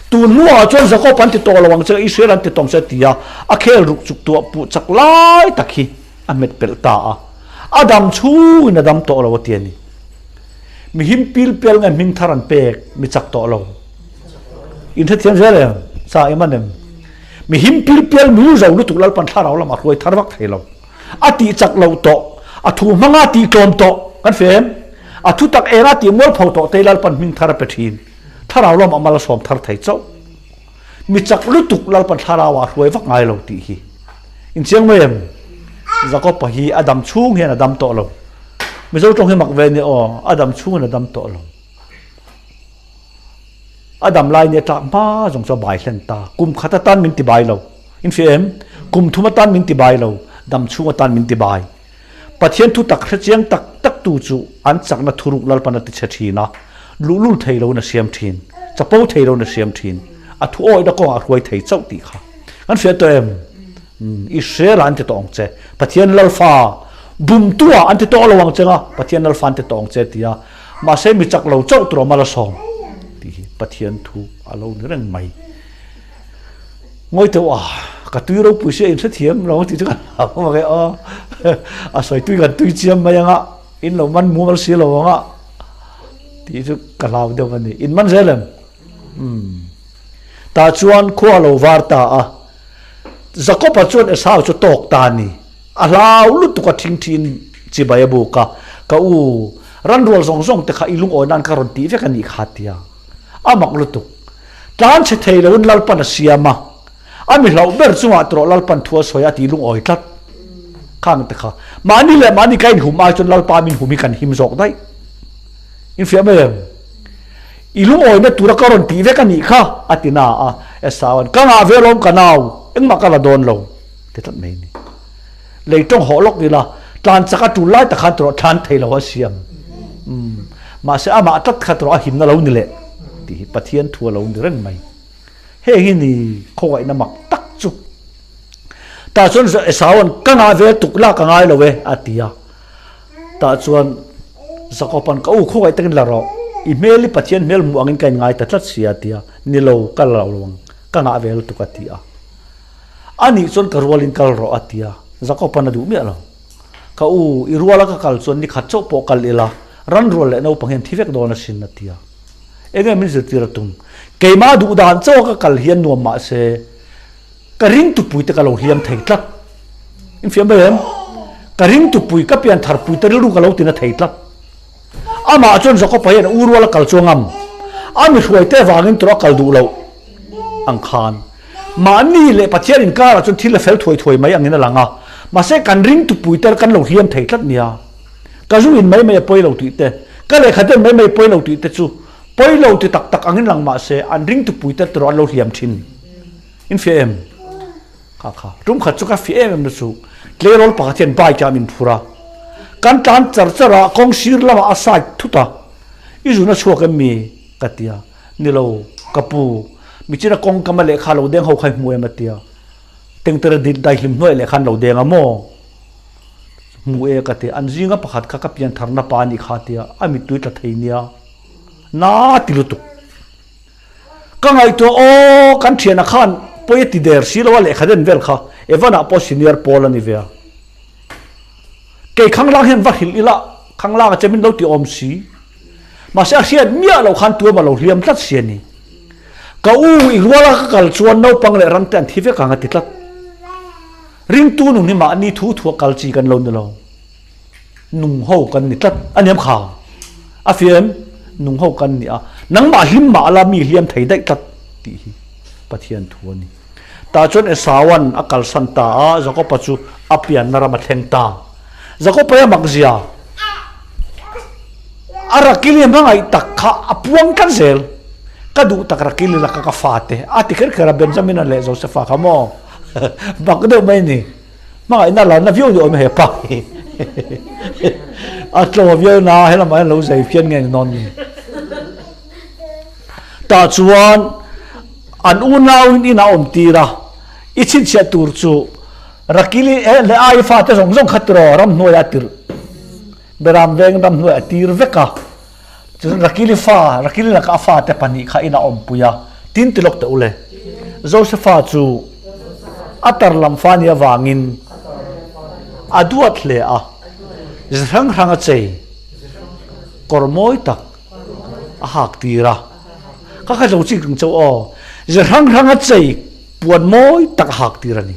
Tun hnuah chuan Jakob an ti tawh lo ang che, Israel an ti tawh ang che a ti a. A khel ruk chuk tuah puh chak lai tak hi a hmet pelh ta a. A dam chhungin a dam tawh lo a ti a ni. Mi him pil pel nge hming thar an pek, mi chak tawh lo. In hrethiam zel em? Sa em an em? Mi him pil pial mi zo lutuk Lalpan thlarau lamah hruai thar vak thei lo. A tih chak lo tawh, a thu hmanga tih tlawm tawh kan hria em? A thu tak enga tih mualpho tawh te Lalpan hming thar a pe thin. Thlarau lamah mal a sawm thar thei chauh. Mi chak lutuk Lalpan thlarauah hruai vak ngai lo tih hi inchiang mai em? Jakob-a hi a dam chhung hian a dam tawh lo. Mizo tawng hi mak ve nia aw, a dam chhungin a dam tawh lo. A dam lai nia tlak hma zawng chu a bai hlen ta. Kum khat atan min ti bai lo. In hria em? Kum thum atan min ti bai lo. Dam chhung atan min ti bai. Pathian thu tak hre chiang tak tak tu chu an chakna thuruk Lalpan a ti chhe thin a, luhlul thei loin a siam thin, chapo thei loin a siam thin, a thu awihna kawngah a hruai thei chauh tih kha. Kan hria tawh em? Israel-ah an ti tawh ang che. Pathian Lalfa bumtu-ah an ti tawh lo ang che nga, Pathian Lalfa an ti tawh ang che tia. Mahse mi chak lo chauh tur awm a la sawm tih hi Pathian thu a lo ni reng mai. Ngawi teuh a, ka tui ropui sia in hrethiam lo tih chu ka hlau a, aw a sawi tui kan tui chiam mai anga in lo man mual si lo anga tih chu ka hlau deuh a ni. In man zel em? Umm. Tah chuan khua a lo var ta a, Jakob-a chuan Esau chu tawk ta a ni. A hlau lutuk a thingthin chibai a buk a, Ka u, ranrual zawng zawng te kha i lungawi nan ka rawn tih vek a nih kha tia. A mak lutuk. Tlan chhe thei loin Lalpan a siam a, a mi hlauh ber chungah tawh Lalpan thu a sawi a tih lungawi tlat. Khang te kha. Mahni leh mahni ka inhum ai chuan Lalpa min hum hi kan him zawk daih. Infiah mai em? I lungawina tura ka rawn tih vek a nih kha, a ti na a. Esaua'n, Ka ngah ve alawm ka nau, engmah ka la dawn lo, ti tlat mai a ni. Lei tawng hawh lawk ila, tlan chak a tul lai tak khan tawh thlan thei lo a siam. Umm, mahse amah tlat kha tawh a himna lo ni leh, tih hi Pathian thu a lo ni reng mai. Heng hi ni khawngaihna mak tak chu. Tah chuan Esaua'n, Ka ngah ve tuk lak a ngai lo e, a ti a. Tah chuan Jakob-a'n, Ka u, khawngaih takin la rawh. I hmel hi Pathian hmel hmuh angin ka inngai ta tlat sia, a ti a. Ni lo, ka la lo ang. Ka ngah ve lutuk, a ti a. A nih chuan ka rualin kal rawh, a ti a. Jakob-a'n a duh miah lo. Ka u, i ruala ka kal chuan ni khat chauh pawh kal ila, Ran rual leh naupang hian thi vek dawn asin a ti a. Enge min zirtir a tum? Keimah duh dan chauh a ka kal hian nuam mah se ka ring tupui te ka lo hliam thei tlat. Infiam mai em? Ka ring tupui, ka pian thar pui te rilru ka lo tina thei tlat. Amah chuan Jakob-a hian u rual a kal chuang am. A mi hruaite avangin tawrh a kal duh loh ang khan. Mahni leh Pathian inkarah chuan thil a fel thuai thuai mai angin a lang a. Mahse kan ring tupui te kan lo hliam thei tlat nia. Ka zu in mai mai a pawi lo tih te, ka lehkha den mai mai pawi lo tih te chu pawi lo ti tak tak angin lang mahse an ring tupui te tawrh an lo hliam thin. In fiah em? Kha kha. Tum khat chu ka fiah em em na chu tleirawl pakhat hian bike ah min phur a. Kan tlan char char a, kawng sir lamah a side thut a. I zun a chhuak em mi? Ka ti a. Ni lo, ka pu. Michina kawng kama lehkha lo deng ho kha i hmu em a ti a. Tengtere daihlim hnuaih lehkha an lo deng a maw? Hmu e ka ti. An zinga pakhat kha ka pian tharna pa a nih kha a ti a, a mittui tla thei nia. Na ti lutuk. Ka ngaihtuah aw, kan thiana khan pawi a ti der si lo a lehkha den vel kha Evan-ah pawh senior pawl a ni ve a. Kei Khanglang hian va hrilh ila, Khanglang a che min lo ti awm si. Mahse a hriat miah loh khan tuam a lo hliam tlat si a ni. Ka u i ruala ka kal chuan naupang leh ram te an thi vek ang a ti tlat. Ringtu nun hi mahni thu thua kal chi kan lo ni lo. Nung ho kan ni tlat a niam kha. A fiam nung ho kan ni a. Nangmah hlim mah la mi hliam thei daih tlat tih hi Pathian thu a ni. Tah chuan Esauan a kalsan ta a, Jakoba chu a pianna ram a thleng ta. Jakoba hi a mak zia. A Rakili hmangaih tak kha a puang tlat zel. Ka duh tak Rakili laka ka fate a ti kher kher a, Benjamina leh Josefa kha maw? Mak deuh mai a ni. Hmangaihna la na viau ni awm he pa hi. A tlo viau na he lamah hian lo zai phian nge ni nawn ni. Tah chuan an unauin in a awm tir a, i chhinchhiah tur chu Rakili eh leh ai fate zawng zawng kha tiraw ramhnuai a tirh. Beram veng ramhnuai a tir vek a. Chuan Rakili fa, Rakili laka a fate pahnih kha ina awmpui a, tin ti lawk teh u le. Josefa chu a tar lam fa nih avangin a duat hle a, ze hrang hrang a chei, kawr mawi tak a hak tir a. Ka kha zo chik reng chauh aw, ze hrang hrang a chei puan mawi tak a hak tir a ni.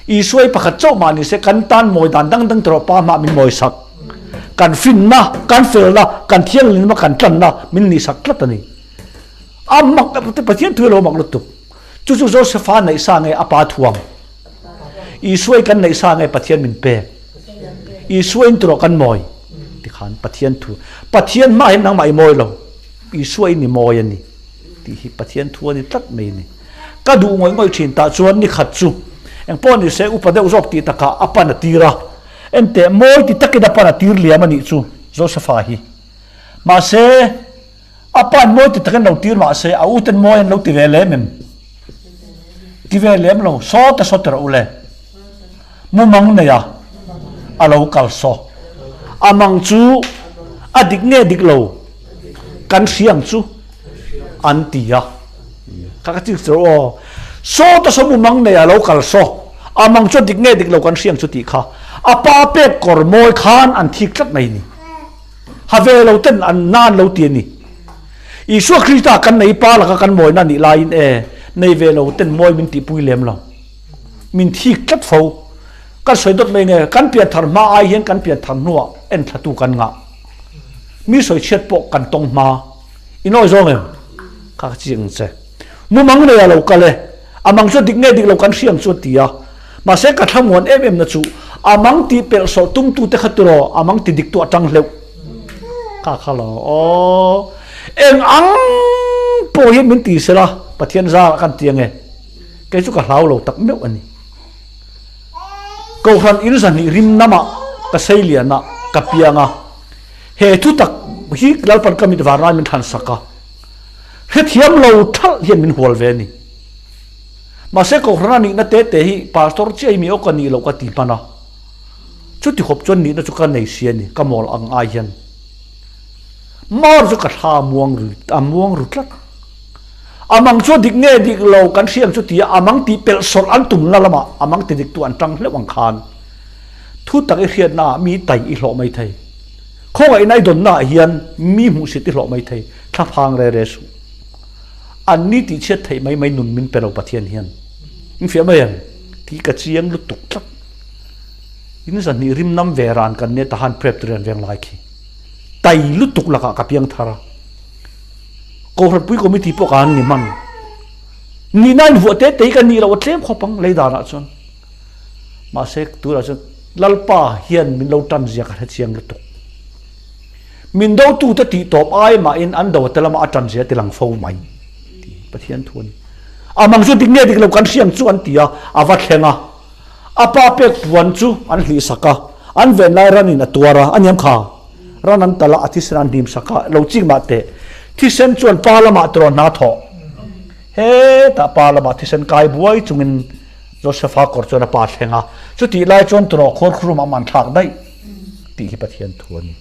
Isuai pakhat chauh mah ni se kan tan mawi dan dang dang tawh pa hmah min mawi sak. Kan finna, kan felna, kan thianghlimna, kan tlanna min nih sak tlat a ni. A mak Pathian thu hi a lo mak lutuk. Chu chu Josefa neih sa nge a pa thuam? Isuai kan neih sa nge Pathian min pek? Isuai in tawh kan mawi tikhan Pathian thu. Pathian hmah hian nangmah i mawi lo. Isuai in i mawi a ni tih hi Pathian thu a ni tlat mai a ni. Ka duh ngawih ngawih thin tah chuan ni khat chu eng pawh ni se upa deuh zawk tih takah a pan a tir a, enteh mawi ti takin a pan a tir liam a nih chu Josefa hi. Mahse a pan mawi ti takin lo tir mahse a uten mawi an lo ti ve lem em? Ti ve lem lo, saw te saw ti rawh u le. Mumang nei a a lo kal saw. A mang chu a dik nge dik lo kan hria ang chu an ti a. Ka ka chik chu aw. Saw te saw mumang nei a lo kal saw. A mang chu a dik nge dik lo kan hria ang chu tih kha. A pa pek kawr mawi khan an thik tlat mai ni. Ha ve lo ten an na an lo ti a ni. Isua Krista kan nei pa laka kan mawina nih laiin e nei ve lo ten mawi min tihpui lem lo. Min thik tlat fo. Kan sawi dawt mai nge, kan pian thar hma ai hian kan pian thar hnuah en thlatu kan ngah. Mi sawi chhiat pawh kan tawng hma. I nawi zawng em? Ka ka chiang che. Mumang nei a lo kal e. A mang chu dik nge dik lo kan hriang chu a ti a. Mahse ka thlamuan em em na chu a mang tih pelh sawh tumtu te kha tiraw a mang ti dik tu a tang hleuh. Ka kha lo aw. Eng ang pawh hian min ti sela Pathian zarah kan ti ange. Kei chu ka hlau lo tak meuh a ni. Kohhran in zahnih rim namah ka sei lian a, ka piang a. He thu tak hi Lalpan ka mit var lai min thlan sak a. Hrethiam lo thalh hian min hual ve a ni. Mahse Kohhran a nihna te te hi Pastor chiah hi mi aw ka nih loh ka ti hman a. Chuti khawp chuan nihna chu ka nei si a ni, ka mawl ang ai hian. Mar chu ka thla a muang ru a muang ru tlat. A mang chu a dik nge dik lo kan hriang chu tia a mang tih pelh sawrh an tumna lamah a mang ti diktu an tang hleuh ang khan thu tak i hriatna ah mi tai i hlawh mai thei. Khawngaihna i dawnnaah hian mi hmuhsit i hlawh mai thei, thlaphang re re suh. An ni tihchhiat theih mai mai nun min pe lo Pathian hian. In fiah mai em? Tih ka chiang lutuk tlat. In zahnih rim nam ve ran kan nia tahan prep tur an veng lai khi. Tai lutuk lakah ka piang thar a. Kohhranpui committee pawh ka han ni hman. Nihna in vuah te te hi ka nih loh a tlem khawp ang lei danah chuan. Mahse tunah chuan Lalpa hian min lo tan zia ka hre chiang lutuk. Min dotute tih tawp ai mahin an do te lama a tan zia ti lang fo mai tih Pathian thu a ni. A mang chu dik nge dik lo kan hriang chu an ti a, a va thleng a. A pa pek puan chu an hlih sak a, an ven lai ran in a tuar a, a niam kha. Ran an tal a, a thisen an hnim sak a, lo chik mah teh. Thisen chuan pa lamah tiraw hna thawh. Hetah pa lamah thisen kai buai chungin Josepha kawr chuan a pa thleng a, chutih lai chuan turaw khuarkhurum a man thlak daih tih hi Pathian thu a ni.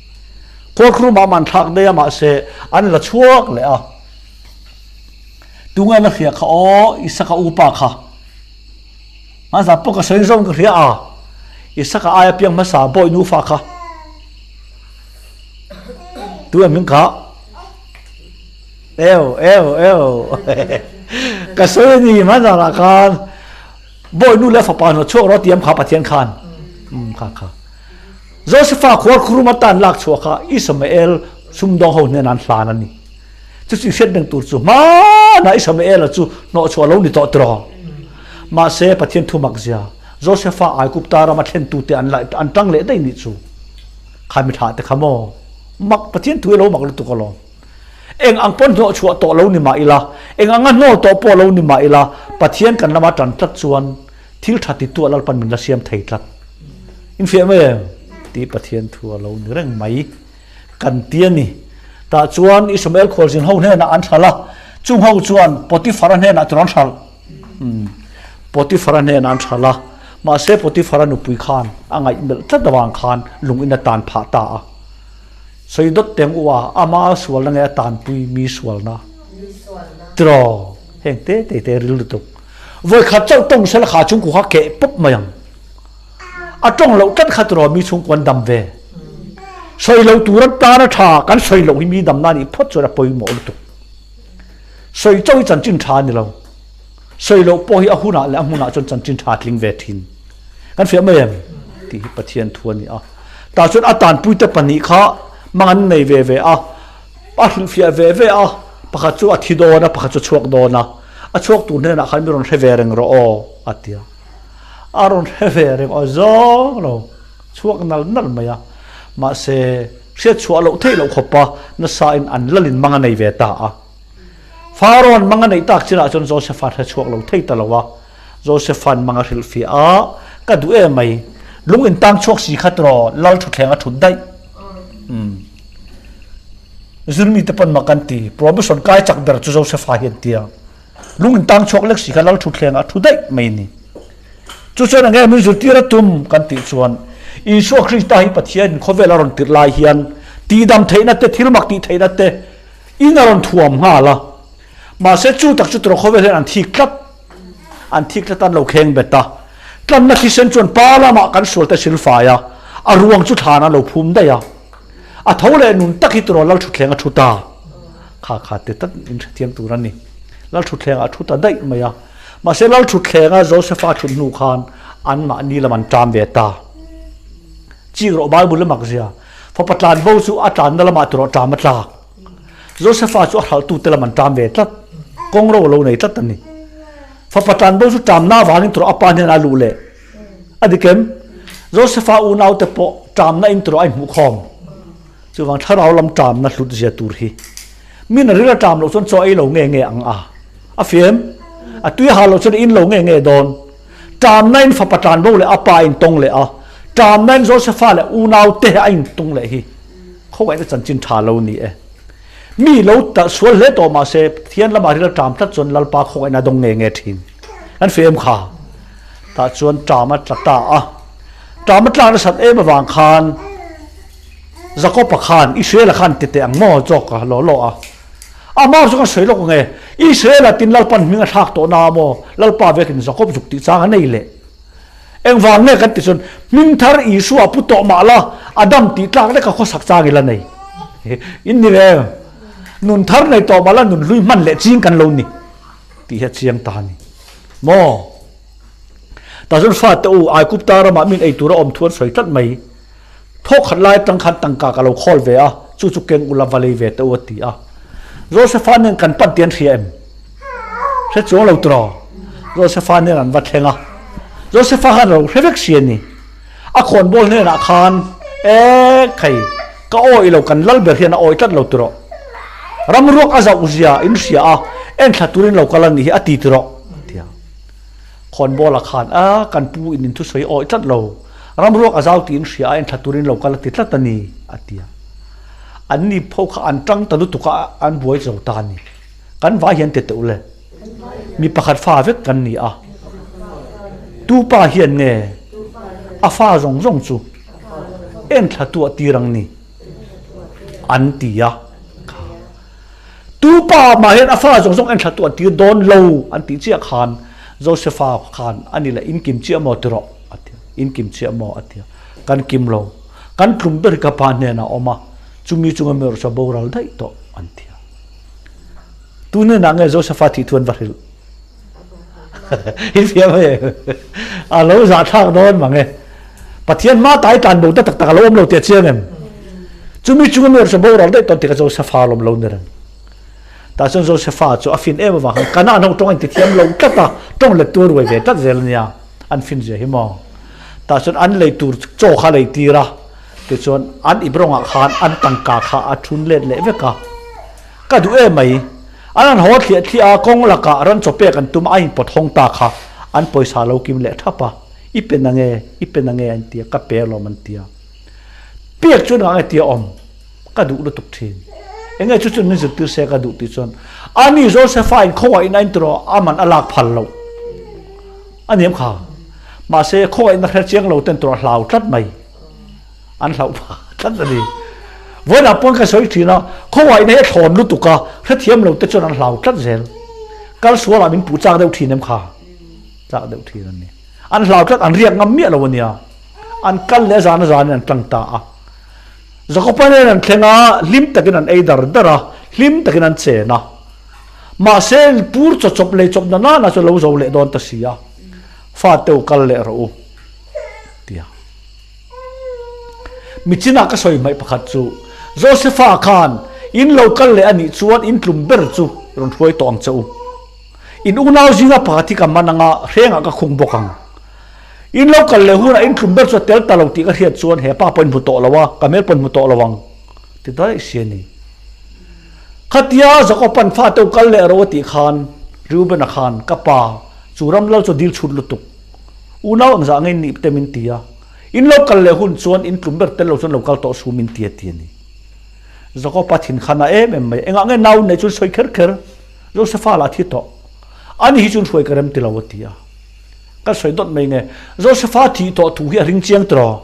Khuarkhurum a man thlak daih a mahse an la chhuak leh a. Tunge la hria kha aw Isaka upa kha. Hmanzah pawh ka sawi zawng ka hria a, Isaka aia piang hmasa bawi nufa kha. Tunge hming kha? Eu, eu, eu. Ka sawi a ni hmanah khan bawi nu leh fapa hna chhuak rawh tiam kha Pathian khan. Um kha kha. Josepha khuar khurum atan lak chhuah kha Ismael sumdawng ho hnen an hlan a ni. Chu chu hriat reng tur chu hmanah Ismaela chu hnawh chhuah lo ni tawh tiraw. Mahse Pathian thu mak zia Josepha Aigupta rama thlentu te an an tang leh daih nih chu. Kha mi thlah te kha maw. Mak Pathian thu hi lo mak lutuk alawm. Eng ang pawn hnawh chhuah tawh lo ni mah ila, eng anga hnawl tawh pawh lo ni mah ila, Pathian kan lama tan tlat chuan thil tha titu a Lalpan min la siam thei tlat. Infiah mai em? Tih Pathian thu a lo ni reng mai kan ti a ni. Tah chuan Ismael khualzin ho hnenah an hralh a, chung ho chuan Potiphar-a hnenah tirawn hralh. Potiphar-a hnenah an hralh a, mahse Potiphar-a nupui khan a ngaihmelh tlat avang khan lungin a tan phah ta a. Sawi dawt teng u a, ama sualna nge a tanpui mi sualna? Tiraw, heng te te te ril lutuk. Vawi khat chauh tawng sela kha chhungkua kha keh pawp mai ang. A tawng loh tlat kha tiraw mi chhungkua an dam ve. Sawi lo tur atan a tha, kan sawi loh hi mi damna a nih phawt chuan a pawimawh lutuk. Sawi chauh hi chanchin tha a ni lo. Sawi loh pawh hi a hunah leh a hmunah chuan chanchin tha a tling ve thin. Kan fiah mai em? Tih hi Pathian thu a ni a. Tah chuan a tanpuite pahnih kha mang an nei ve ve a, a hrilhfiah ve ve a, pakhat chu a thi dawn a, pakhat chu a chhuak dawn a. A chhuak tur hnenah khan mi rawn hre ve reng rawh aw, a ti a. A rawn hre ve reng aw zawng lo, chhuak nal nal mai a. Mahse, hriatchhuah loh theih loh khawpa nasain an lalin mang a nei ve ta a. Pharaoh-a'n mang a neih tak chinah chuan Joseph-a hre chhuak lo thei ta lo a. Joseph-a'n mang a hrilhfiah a, Ka duh em mai, lung in tang chhuak si kha tiraw lal thutthleng a thut daih. Umm. Zirmi te pawn mak an ti, promotion kai chak ber chu Joseph-a hi an ti a. Lung in tang chhuak lek si kha lal thutthleng a thu daih mai ni. Chu chuan enge min zirtir a tum kan tih chuan Isua Krista hi Pathianin khawvel a rawn tirh lai hian tihdam theihna te, thil mak tih theihna te in a rawn thuam nghal a. Mahse chu tak chu tiraw khawvel hian an thik tlat. An thik tlat an lo kheng bet a. Tlanna thisen chuan pa lamah kan sual te silfai a, a ruang chu thlan an lo phum daih a. A tho leh nun tak hi tiraw Lal Thutthleng a thu ta. Kha kha ti tak in hrethiam tur a ni. Lal Thutthleng ah a thu ta daih mai a. Mahse Lal Thutthleng a Joseph-a a thut hnu khan anmahni lam an ṭam ve ta. Chik rawh Bible a mak zia. Fapa tlan bo chu a tlanna lamah tiraw ṭam a tlak. Josepha chu a hralhtute lam an ṭam ve tlat. Kawng ro a lo nei tlat a ni. Fapa tlan bo chu ṭamna avangin tawrh a pa hnenah a luh leh. A dik em? Josepha unaute pawh ṭamna in tawrh a inhmuh khawm. Chuvang thlarau lam ṭamna hlut zia tur hi. Min a ril a ṭam loh chuan chaw ei lo nge nge ang a. A fim? A tui a hal loh chuan a in lo nge nge dawn. Ṭamna in fapa tlan bo leh a pa a intawng leh a. Ṭamna in Josepha leh unaute a intawng leh hi. Khawngaihna chanchin tha lo ni e. Mi lo talh sual hle tawh mahse Pathian lamah ril a ṭam tlat chuan Lalpa khawngaihna a dawng nge nge ṭhin. Kan feh em kha? Tah chuan ṭam a tla ta a. Ṭam a tlak nasat em avang khan Jakob-a khan Israel-a khan ti teh ang maw zawk a law law a. Amah chu kan sawi lawk ang e, Israel-a tin Lalpan hming a thlak tawh na maw Lalpa vekin Jakob zuk tih chang a nei leh. Engvang nge kan ti chuan hming thar Isua pu tawh mah la a dam tih tlak lek a khawsak chang ila nei. In ni ve em? Nun thar nei tawh mah la nun hlui hman leh ching kan lo ni tih hi a chiang ta a ni. Maw? Tah chuan fate u Aigupta ramah min ei tura awm thu an sawi tlat mai. Thawk khat lai atang khan tangka ka lo khawl ve a, chu chu keng ula va lei ve teh u a ti a. Josefa nen kan pan tih an hria em? Hre chuang lo tiraw? Josefa nen an va thleng a, Josefa khan a lo hre vek si a ni. A khawnbawl hnenah khan, E khai, ka awih lo, kan lal ber hian a awih tlat lo tiraw? Ram ruak a zauh zia in hria a, enthla turin lo kal a nih hi a ti tiraw? A ti a. Khawnbawla khan, A, kan pu in in thusawi awih tlat lo. Ram ruak a zau tiin hria a, enthla turin lo kal a ti tlat a ni, a ti a. An ni pho kha an tang ta lutuk a, an buai zo ta a ni. Kan vai hian ti teuh le. Mi pakhat fa vek kan ni a. Tu pa hian nge a fa zawng zawng chu enthla tuah tir ang ni? An ti a. Tu pa mah hian a fa zawng zawng enthla tuah tir dawn lo an tih chiah khan Josefa khan a ni leh in kim chiah maw ti rawh a ti a, in kim chiah maw a ti a, kan kim lo, kan tlum ber hi ka pa hnenah a awm a, chumi chunga mi erawh chu a boral daih tawh an ti a. Tu hnenah nge Josefa thih thu an va hrilh? In fiam e, a lo zahthlak dawn mang e. Pathian hma tai tlan bo ta tak tak a lo awm lo tih a chiang em? Chumi chunga mi erawh boral daih tawn tikah Josefa lawm lo ni reng. Tah chuan Josefa chu a fin em avang khan Kanaan ho tawng a intithiam lo tlat a, tawng let tur ruai ve tlat zel a nia, an fin zia hi maw. Tah chuan an lei tur chaw kha a lei tir a, tichuan an ip rawngah khan an tangka kha a thun let leh vek a. Ka duh em mai. An han haw thliah thliah a, kawng lakah ran chaw pek an tum a, a inpawt hawng ta kha an pawisa lo kim leh thap a, I pe na nge, i pe na nge an ti a, ka pe alawm an ti a. Pek chu engah nge tia awm? Ka duh lutuk thin. Enge chu chuan min zirtir se ka duh tih chuan ani Josefa in khawngaih in a intiraw a man a lak phal loh a niam kha. Mahse khawngaih in a hre chiang lo ten tawh a hlau tlat mai. An hlauh phah tlat a ni. Vawiinah pawn ka sawi thin a, khawngaihna hi a thlawn lutuk a, hrethiam lo te chuan an hlau tlat zel. Kal sualah min puh chak deuh thin em kha? Chak deuh thin a ni. An hlau tlat, an riak ngam miah lo a nia. An kal leh a zan a zanin an tlang ta a. Jakopa nen an thleng a, hlim takin an ei dar dar a, hlim takin an chen a. Mahse, pur chaw chawp lei chawp na nana chu a lo zo leh dawn ta si a, Fate u kal leh rawh u, tia. Michinah ka sawi hmaih pakhat chu, Josefa khan in lo kal leh a nih chuan in tlum ber chu rawn hruai tawh ang che u. In unau zinga pakhat hi ka man anga hrengah ka khung bawk ang. In lo kal leh hunah in tlum ber chu a tel ta lo tih ka hriat chuan he pa pawh in hmu tawh lo a, ka hmel pawh in hmu tawh lo ang ti daih si a ni. Khatia Jakob-a'n fate u kal leh ro a tih khan Reuben-a khan ka pa chu ram lal chu a dil chhut lutuk. Unau ang zah ngei nih te min ti a, in lo kal leh hun chuan in tlum ber tel lo chuan lo kal tawh su min ti a ti a ni. Jakob-a thin khan a em em mai, engah nge nau nei chuan sawi kher kher, Josefa lah thi tawh, ani hi chuan hruai ka rem ti lo a ti a. Kan sawi dawt mai nge, Josefa thih tawh thu hi a ring chiang tiraw?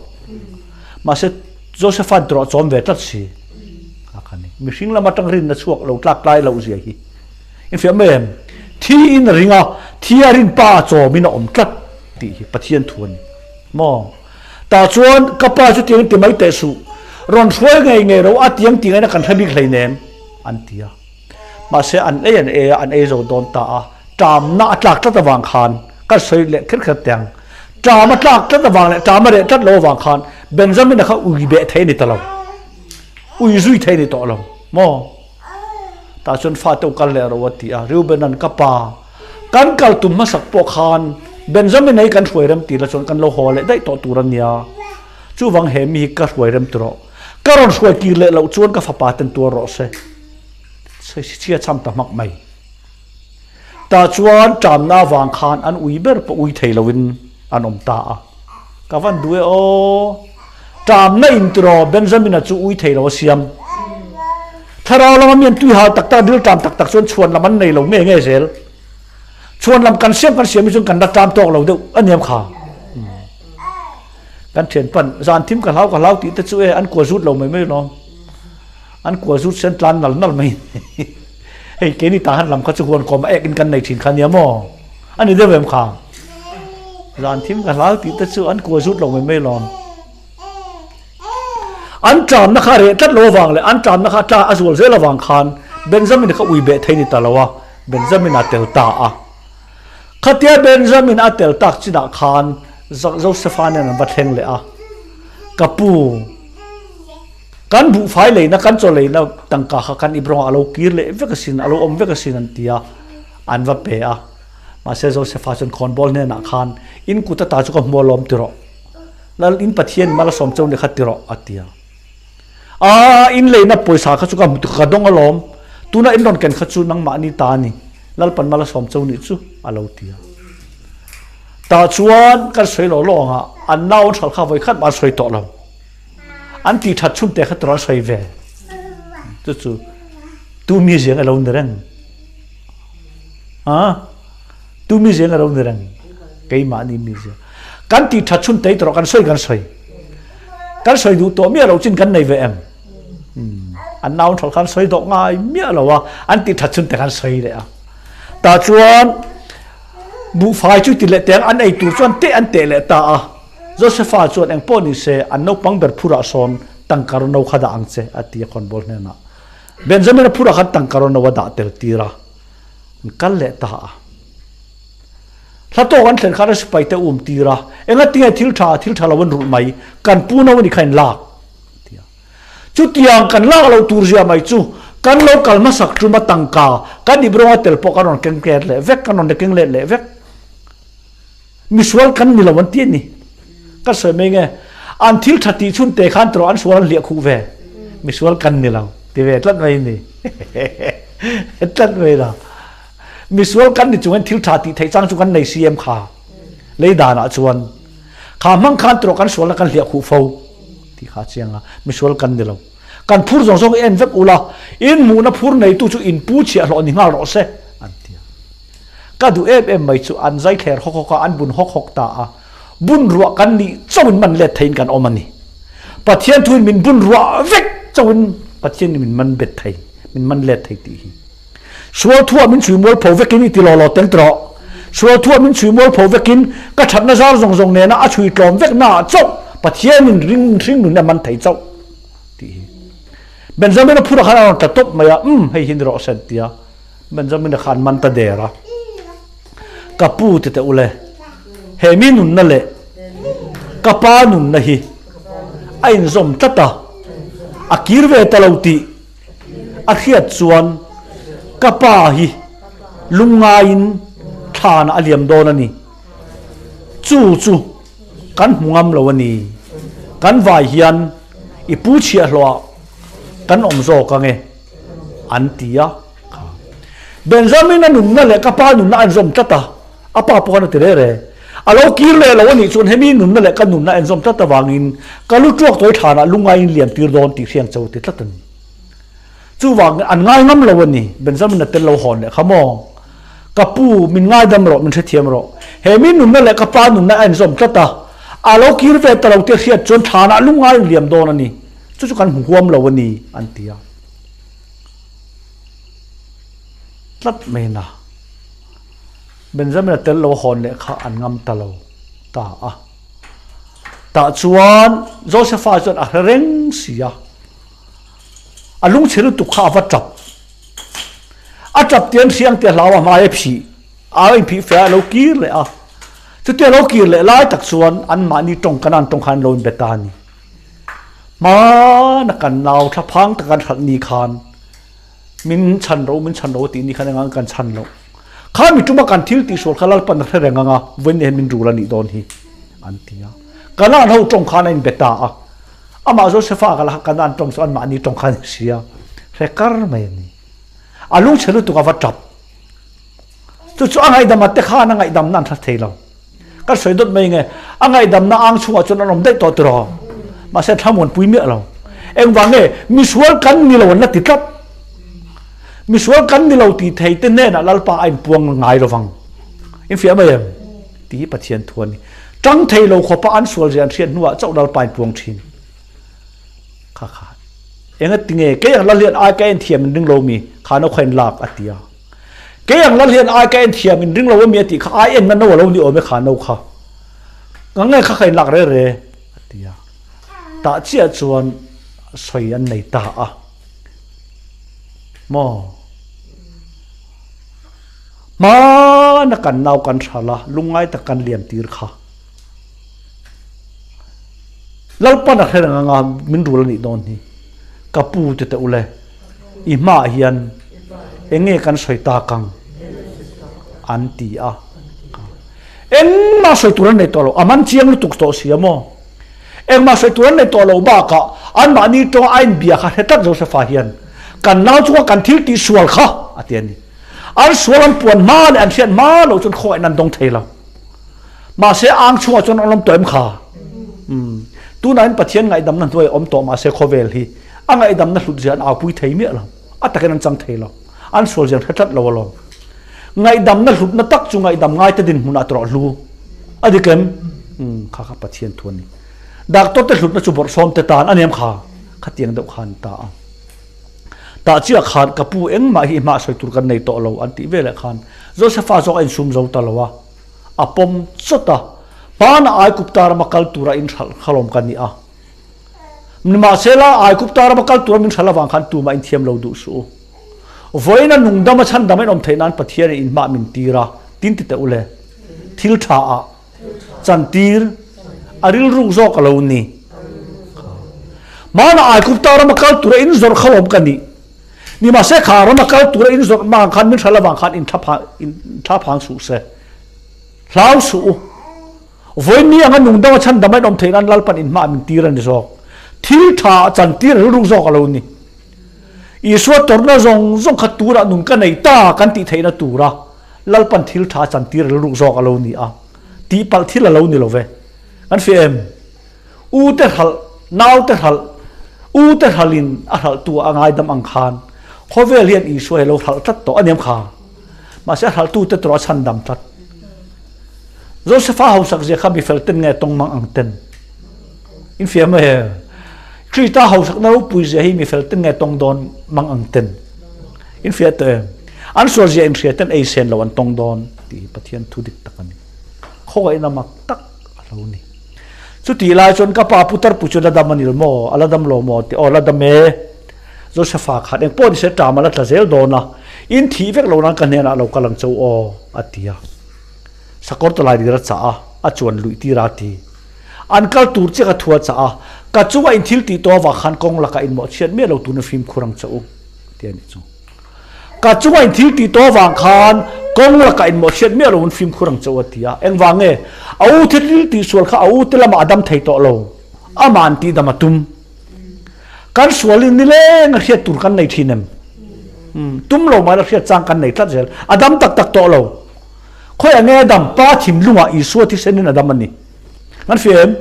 Mahse Josefa tiraw a chawm ve tlat si. A kha ni. Mihring lam atang rinna chhuak lo tlak tlai loh zia hi. Infiah mai em? Thi in a ring a, thi a rin pa a chawmin a awm tlat tih hi Pathian thu a ni. Maw? Tah chuan ka pa chu tiang ti mai teh suh, rawn hruai ngei ngei ro a tiang ti ngaihna kan hre bik hleinem an ti a. Mahse an ei an ei a, an ei zo dawn ta a, ṭamna a tlak tlat avang khan kan sawi leh kher kher teh ang. Ṭam a tlak tlat avang leh ṭam a reh tlat lo avang khan Benjamin-a kha ui beh thei a ni ta lo, ui zui thei a ni tawh lo maw? Tah chuan fate u kal leh ro a ti a, Reuben-a'n ka pa, kan kal tum hmasak pawh khan Benjamin-a hi kan hruai rem ti la chuan kan lo haw leh daih tawh tur a nia, chuvang he mi hi ka hruai rem ti rawh, ka rawn hruai kir leh loh chuan ka fapa ten tuar rawh se, chhia cham ta hmak mai. Tah chuan ṭamna avang khan an ui ber pawh ui thei loin an awm ta a, ka van duh e aw. Ṭamna in tiraw Benjamin-a chu ui thei lo a siam. Thlarau lama mi an tui hal tak tak, dil ṭam tak tak chuan chhuan lam an nei lo nge nge zel. Chhuan lam kan siam kan siam hi chuan kan la ṭam tawk lo deuh a niam kha. Kan ṭhian pan zan thim ka hlau ka hlau tih te chu e an kua zut lo mai mai lawm. An kua zut sen tlan nal nal mai. Hei keini tahan lam kha chu huan kawm a ek in kan nei thin kha nia maw? A ni deuh em kha? Zan thim ka hlau tih te chu an kua zut lo mai mai lawm. An ṭamna kha reh tlat lo avang leh an ṭamna kha tla a zual zel avang khan Benjamin kha ui beh thei ni ta lo a, Benjamin a tel ta a. Khatia Benjamin a tel tak chinah khan Josepha nen an va thleng leh a, Ka pu, kan buhfai leina, kan chaw leina tangka kha kan ip rawngah a lo kir leh vek asin, a lo awm vek asin an ti a, an va pe a. Mahse Josepha chuan khawnbawl hnenah khan, In kut ata chu ka hmu alawm ti rawh. Lal in Pathian mal a sawm cheu ni kha ti rawh, a ti a. A, in leina pawisa kha chu ka hmu ka dawng alawm, tuna in rawn ken kha chu nangmahni ta a ni, Lalpan mal a sawm cheu nih chu, a lo ti a. Tah chuan kan sawi lo lawng a, an nau an hralh kha vawi khat mah an sawi tawh lo. An tih that chhun te kha tur an sawi ve. Chu chu tu mi ziang a lo ni reng. A, tu mi ziang a lo ni reng. Keimahni mi zia. Kan tih that chhun tei tawh kan sawi kan sawi. Kan sawi duh tawh miah lo chin kan nei ve em? An nau thal khan sawi dawh ngai miah lo a, an tih that chhun te khan sawi leh a. Tah chuan buhfai chu ti leh teng an ei tur chuan teh an teh leh ta a. Josepha chuan eng pawh ni se an naupang ber phurah sawn tangka no kha dah ang che a ti a khawnbawl hnenah. Benjamina phurah khan tangka no a dah tel tir a, an kal leh ta a. Hla tawk an thlen khan a sipai te um tir a, engatinge thil tha thil tha lo an rulh mai, kan pu no a ni kha in lak a ti a. Chutiang kan lak loh tur zia mai chu kan lo kal hmasak tum a tangka kan ip rawnga tel pawh kan rawn keng let leh vek, kan rawn keng let leh vek. Misual kan ni lo an ti a ni. Ka sawi mai nge, an thil tha tih chhun te khan tawh an sual an hliah khuh ve. Misual kan ni lo ti ve tlat mai a ni. Tlat mai la. Misual kan ni chungin thil tha tih theih chang chu kan nei si em kha? Lei danah chuan kha hmang khan tawh kan sualna kan hliah khuh fo tih kha a chiang a, misual kan ni lo. Kan phur zawng zawng en vek ula, in hmuhna phur neitu chu in pu chhiah hlawh ni nghal rawh se, an ti a. Ka duh em em mai chu an zai thler hawk hawk a, an bun hawk hawk ta a. Bun ruah kan nih chauhin man let theiin kan awm a ni. Pathian thuin min bun ruah vek chauhin Pathian nih min man bet thei, min man let thei tih hi. Sual thuah min chhui mual pho vekin i ti law law tel tawh. Sual thuah min chhui mual pho vekin ka thatna zar zawng zawng nena a chhui tlawm vek naah chauh Pathianin ring hring nun a man thei chauh tih hi. Benjamin-a phurah khan a rawn tla tawp mai a, umm hei hi ni rawh se an ti a. Benjamin-a kha an man ta der a. Ka pu ti teh ule, he mi nunna leh ka pa nunna hi a inzawm tlat a, a kir ve ta lo tih A hriat chuan ka pa hi lungngaiin thlanah a liam dawn a ni. Chu chu kan hmu ngam lo a ni. Kan vai hian i pu chhiahhlawhah kan awm zawk ang e, an ti a. Benjamin-a nunna leh ka pa nunna a inzawm tlat a, a pa pawh khan a ti reh reh. A lo kir leh lo a nih chuan hemi nunna leh ka nunna a inzawm tlat avangin ka lu tuak tawi thlanah lungngaiin liam tir dawn tih hriang cho ti tlat a ni. Chuvangin an ngai ngam lo a ni, Benjamin a tel lo hawn leh kha maw? Ka pu, min ngaidam rawh, min hrethiam rawh. He mi nunna leh ka pa nunna a inzawm tlat a, a lo kir ve ta lo tih hriat chuan thlanah lungngaiin liam dawn a ni. Chu chu kan hmu huam lo a ni, an ti a. Tlat mai na. Benjamin a tel lo hawn leh kha an ngam ta lo ta a. Tah chuan Josepha chuan a hre reng si a. A lungchhe lutuk kha a va tap. A tap tian hriang tia hlau a hmai a phih a inphih feh a lo kir leh a. Chutia lo kir leh lai tak chuan anmahni tawng kanan tawng khan an lo inbe ta a ni. Hmana kan nau thlaphang tak an hralh ni khan min chhan ro min chhan ro tih ni khan engang kan chhan loh. Kha mi tuma kan thil tihsual kha Lalpan a hre reng ang a, vawiin hian min rul a nih dawn hi an ti a. Kanan ho tawng khan a inbe ta a. Amah Josefa ka la Kanan tawng chu anmahni tawng khan a hria hre kar mai a ni. A lungchhe lutuk a va tap. Chu chu a ngaihdam a te khan a ngaihdamna an hre thei lo. Ka sawi dawt mai nge a ngaihdamna ang chhungah chuan an awm daih tawh tiraw. Mahse thlamuan pui miah lo. Engvang nge misual kan ni lo an la ti tlat. Misual kan ni lo ti thei te hnenah Lalpa a inpuang ngai lovang. Infiah mai em? Tih hi Pathian thu a ni. Tang thei lo khawpa an sual zia an hriat hnuah chauh Lalpa in puang thin. Kha kha. Enga tinge kei ang lal hian ai ka en thiam in ring lo mi kha no kha in lak a ti a. Kei ang lal hian ai ka en thiam in ring lo ami a tih kha ai en na no a lo ni awm e kha no kha. Nge kha kha in lak re re a ti a. Tah chiah chuan sawi an nei ta a. Maw? Hmana kan nau kan hral a, lungngai tak kan liam tir kha. Lalpan a hre reng anga min rul a nih dawn hi. Ka pu te teh ule, i hmaah hian eng nge kan sawi tak ang? An ti a. Engmah sawi tur an nei tawh lo, a man chiang lutuk tawh si a maw? Engmah sawi tur an nei tawh lo bakah anmahni tawnga a inbia kha hre tlat Josefa hian kan nau chunga kan thil tih sual kha a ti a ni. An sual an puan hma leh an hriat hma lo chuan khawngaihna an dawng thei lo. Mahse ang chhungah chuan an awm tawh em kha? Umm. Tunah in Pathian ngaihdamna hnuai a awm tawh mahse khawvel hi a ngaihdamna hlut zia an aupui thei miah lo. A takin an chang thei lo. An sual zia an hre tlat lo alawm. Ngaihdamna hlutna tak chu ngaihdam ngaite dinhmunah tawrh hlu a dik em? Umm, kha kha Pathian thu a ni. Doctor te hlutna chu bawrhsawm te tan a ni em kha? Khatiang deuh khan ta a. Tah chiah khan ka pu engmah hi hmah sawi tur kan nei tawh lo an tih veleh khan Josefa zawk a insum zo ta lo a, a pawm chawt a, hmanah Aigupta rama kal tura inhralh khalawm ka ni a. Nimahsela Aigupta rama kal tura min hralh avang khan tumah inthiam lo duh suh u. Vawiin a nungdam a chhandam a inawm theih nan Pathianin inhmah min tir a, tin ti teh u le. Thil tha ah chantir a rilruk zawk a lo ni. Hmanah Aigupta rama kal tura in zawrh kha lawm ka nih. Nimahse kha rama kal tura in zawrh hma ang khan min hral avang khan in thla phang suh se. Hlau suh u. Vawiin ni anga nungdam a chhandam a inawm theih nan Lalpan inhmah min tir a ni zawk. Thil tha ah chantir a rilruk zawk a lo ni. Isua tawrhna zawng zawng kha turah nun ka nei ta kan tih theihna tura Lalpan thil tha chantir rilruk zawk a lo ni a, tihpalh thil a lo ni lo ve. Kan hria em? U te hralh, nau te hralh, u te hralhin a hralhtu a ngaidam ang khan khawvel hian Isua hi a lo hralh tlat tawh a niam kha. Mahse a hralhtu te tawrh a chhandam tlat. Josefa hausak zia kha mi fel ten nge tawng mang ang ten? In hria mai e. Krista hausakna ropui zia hi mi fel ten nge tawng dawn mang ang ten? In hria tawh em? An sual zia in hria ten ei sen lo an tawng dawn tih hi Pathian thu dik tak a ni. Khawngaihna mak tak a lo ni. Chutih lai chuan ka pa putar pu chu la dam a ni lo maw? A la dam lo maw? Ti aw la dam e. Josefa khan eng pawh ni se ṭam a la tla zel dawn a, in thih vek lo nan ka hnenah lo kal ang cho aw a ti a. Sakawr tawlai lir a chah a, a chuan luih tir a ti. An kal tur chiah ka thu a chah a, ka chungah in thil tih tawh avang khan kawng lakah in mawhchhiat miah lo turin fimkhur ang che u, ti a nih chu. Ka chungah in thil tih tawh avang khan kawng lakah in mawhchhiat miah lo in fimkhur ang che u a ti a. Engvang nge? A u thil tih sual kha a u te lamah a dam thei tawh lo, amah an tihdam a tum. Kan sualin nileng a hriat tur kan nei thin em? Tum lo mai la hriat chang kan nei tlat zel. A dam tak tak tawh lo. Khawiah nge a dam? Pa thinlungah Isua thisenin a dam a ni. Kan hria em?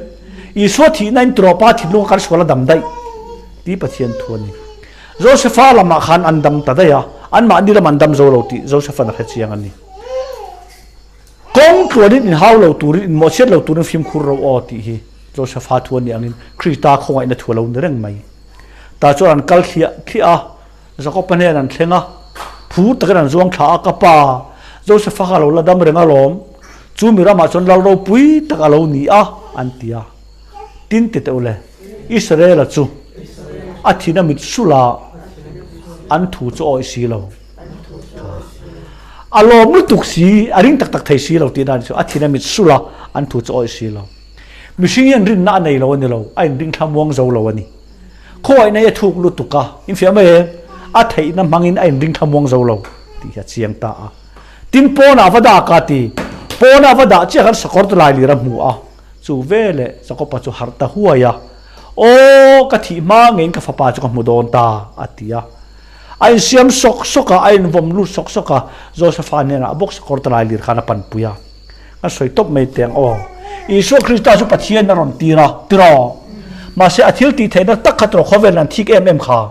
Isua thihna in tawh Pa thinlunga kan sual a dam daih tih Pathian thu a ni. Josefa lamah khan an dam ta daih a, anmahni lam an dam zo lo tih Josefa'n a hre chiang a ni. Kawng tluanin inhau lo turin, inmawhchhiat lo turin fimkhur ro aw tih hi Josefa thu a nih angin Krista khawngaihna thu a lo ni reng mai. Tah chuan an kal thliah thliah a, Jakob-a hnen an thleng a, phur takin an zuang thla a, Ka pa, Josefa kha a lo la dam reng alawm, chu mi ramah chuan lal ropui tak a lo ni a, an ti a. Tin ti teh u le, Israel-a chu a thin a mit sulh a, an thu chu a awih si lo. A lawm lutuk si, a ring tak tak thei si lo tih dan chu a thin a mit sulh a, an thu chu a awih si lo. Mihring hian rinna a nei lo a ni lo, a inring thlamuang zo lo a ni. Khawngaihna hi a thuk lutuk a, infiah mai e, a theihna hmangin a inring thlamuang zo lo tih hi a chiang ta a. Tin, pawnah va dah ka ti, pawnah va dah chiah khan sakawr te lai lir a hmu a, chu veleh Jakopa chu harh ta huai a, Aw, ka thih hma ngeiin ka fapa chu ka hmu dawn ta, a ti a. A insiam sawk sawk a, a invawm lut sawk sawk a, Josefa hnenah bawk sakawr te lai lir khan a panpui a. Kan sawi tawp mai teh ang aw. Isua Krista chu Pathian a rawn tir a, tiraw? Mahse a thil tih theihna tak kha tiraw khawvel an thik em em kha.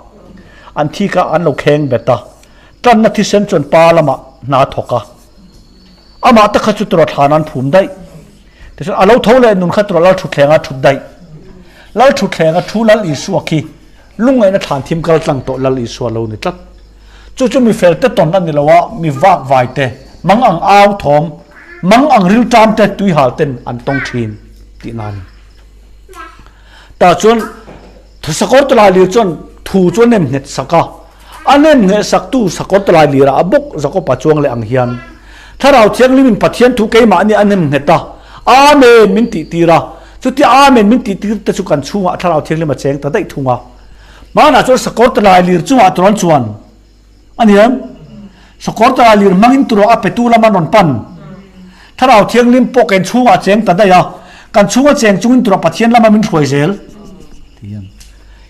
An thik a, an lo kheng bet a. Tanna thisen chuan pa lamah hna a thawk a. Amah tak kha chu tiraw thlan an phum daih. Tichuan a lo tho leh nun kha tiraw Lal thutthleng a thut daih. Lal thutthleng a thu Lal Isua khi lungngaihna thlan thim kal tlang tawh Lal Isua lo ni tlat. Chu chu mi fel te tawn a ni lo a, mi vak vai te, mang ang au thawm, mang ang rilṭam te tuihal ten an tawng ṭhin. Tihna a ni. Tah chuan sakawr tawlailir chuan thu chu a nem nghet sak a, a nem ngheh saktu sakawr tawlailirah a bawk Jakob-a chuang leh ang hian Thlarau Thianghlimin Pathian thu keimahni a nem nghet a, Amen min tihtir a, chutia Amen min tihtir te chu kan chhungah Thlarau Thianghlim a cheng ta daih thung a. Hmanah chuan sakawr tawlailir chungah tur an chuan a ni em? Sakawr tawlailir hmangin turaw a petu lam an rawn pan. Thlarau Thianghlim pawh kan chhungah a cheng ta daih a, kan chhunga cheng chungin turaw Pathian lama min hruai zel ti hian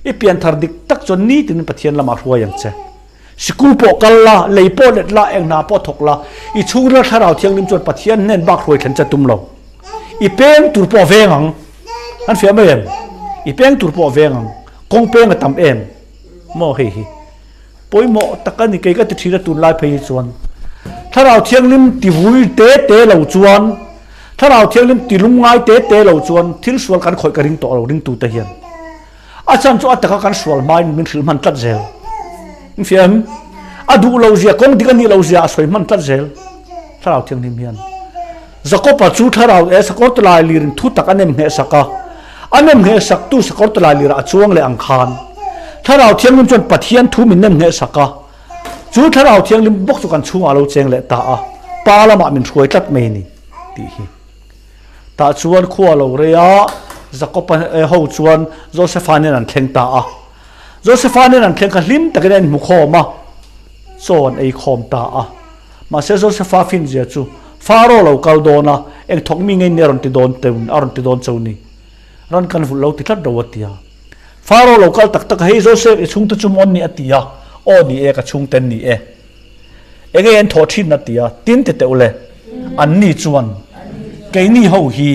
i pianthar dik tak chuan nitin Pathian lamah hruai ang che. Sikul pawh kal la, lei pawh let la, eng hna pawh thawk la, i chhungril Thlarau Thianghlim chuan Pathian hnen bak hruai thlen che tum lo. I peng tur pawh a veng ang. An fiah mai em? I peng tur pawh a veng ang. Kawng peng a tam em? Maw hei hi pawimawh tak a ni kei ka ti thin a tunlai phei hi chuan Thlarau Thianghlim ti vui te te lo chuan Thlarau Thianghlim ti lungngai te te lo chuan thil sual kan khawih ka ring tawh lo ringtute hian a chan chu a taka kan sual hmain min hrilh hman tlat zel. Infiam a duh lo zia kawng dik a nih lo zia a sawi hman tlat zel Thlarau Thianghlim hian. Jakob-a chu thlarau e sakawr talai lirin thu tak a nem ngheh sak a, a nem ngheh saktu sakawr talai lirah a chuang leh ang khan Thlarau Thianghlim chuan Pathian thu min nem ngheh sak a, chu Thlarau Thianghlim bawk chu kan chhungah a lo cheng leh ta a, Pa lamah min hruai tlat mai a ni tih hi. Tah chuan khua lo rei a, Jakob-a ho chuan Josefa nen an thleng ta a. Josefa nen an thleng kha hlim takin a inhmu khawm a, chaw an ei khawm ta a. Mahse Josefa finzia chu Faro lo kal dawn a, eng thawk mi ngei ni a rawn ti dawn teu a rawn ti dawn cheu ni. Ran kan vulh lo ti tlat ro a ti a. Faro lo kal tak tak a, hei Josef i chhungte chu mawn ni a ti a, aw ni e ka chhungten ni e. Enge an thawh thin a ti a, tin ti teuh le, an ni chuan keini ho hi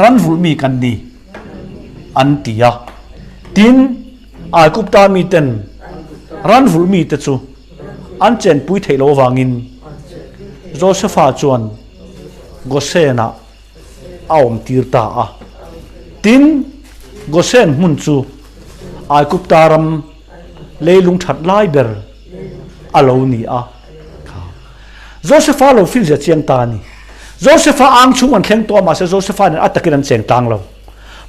ran vulh mi kan ni an ti a. Tin, Aigupta miten ran vulh mite chu An chenpui theih loh avangin Josefa chuan Gosen-ah a awmtir ta a. Tin, Gosen hmun chu Aigupta ram leilung that lai ber a lo ni a. Josefa lo finzia chiang ta a ni. Josefa ang chhung an thleng tawh a, mahse Josefa nen a takin an cheng tlang lo.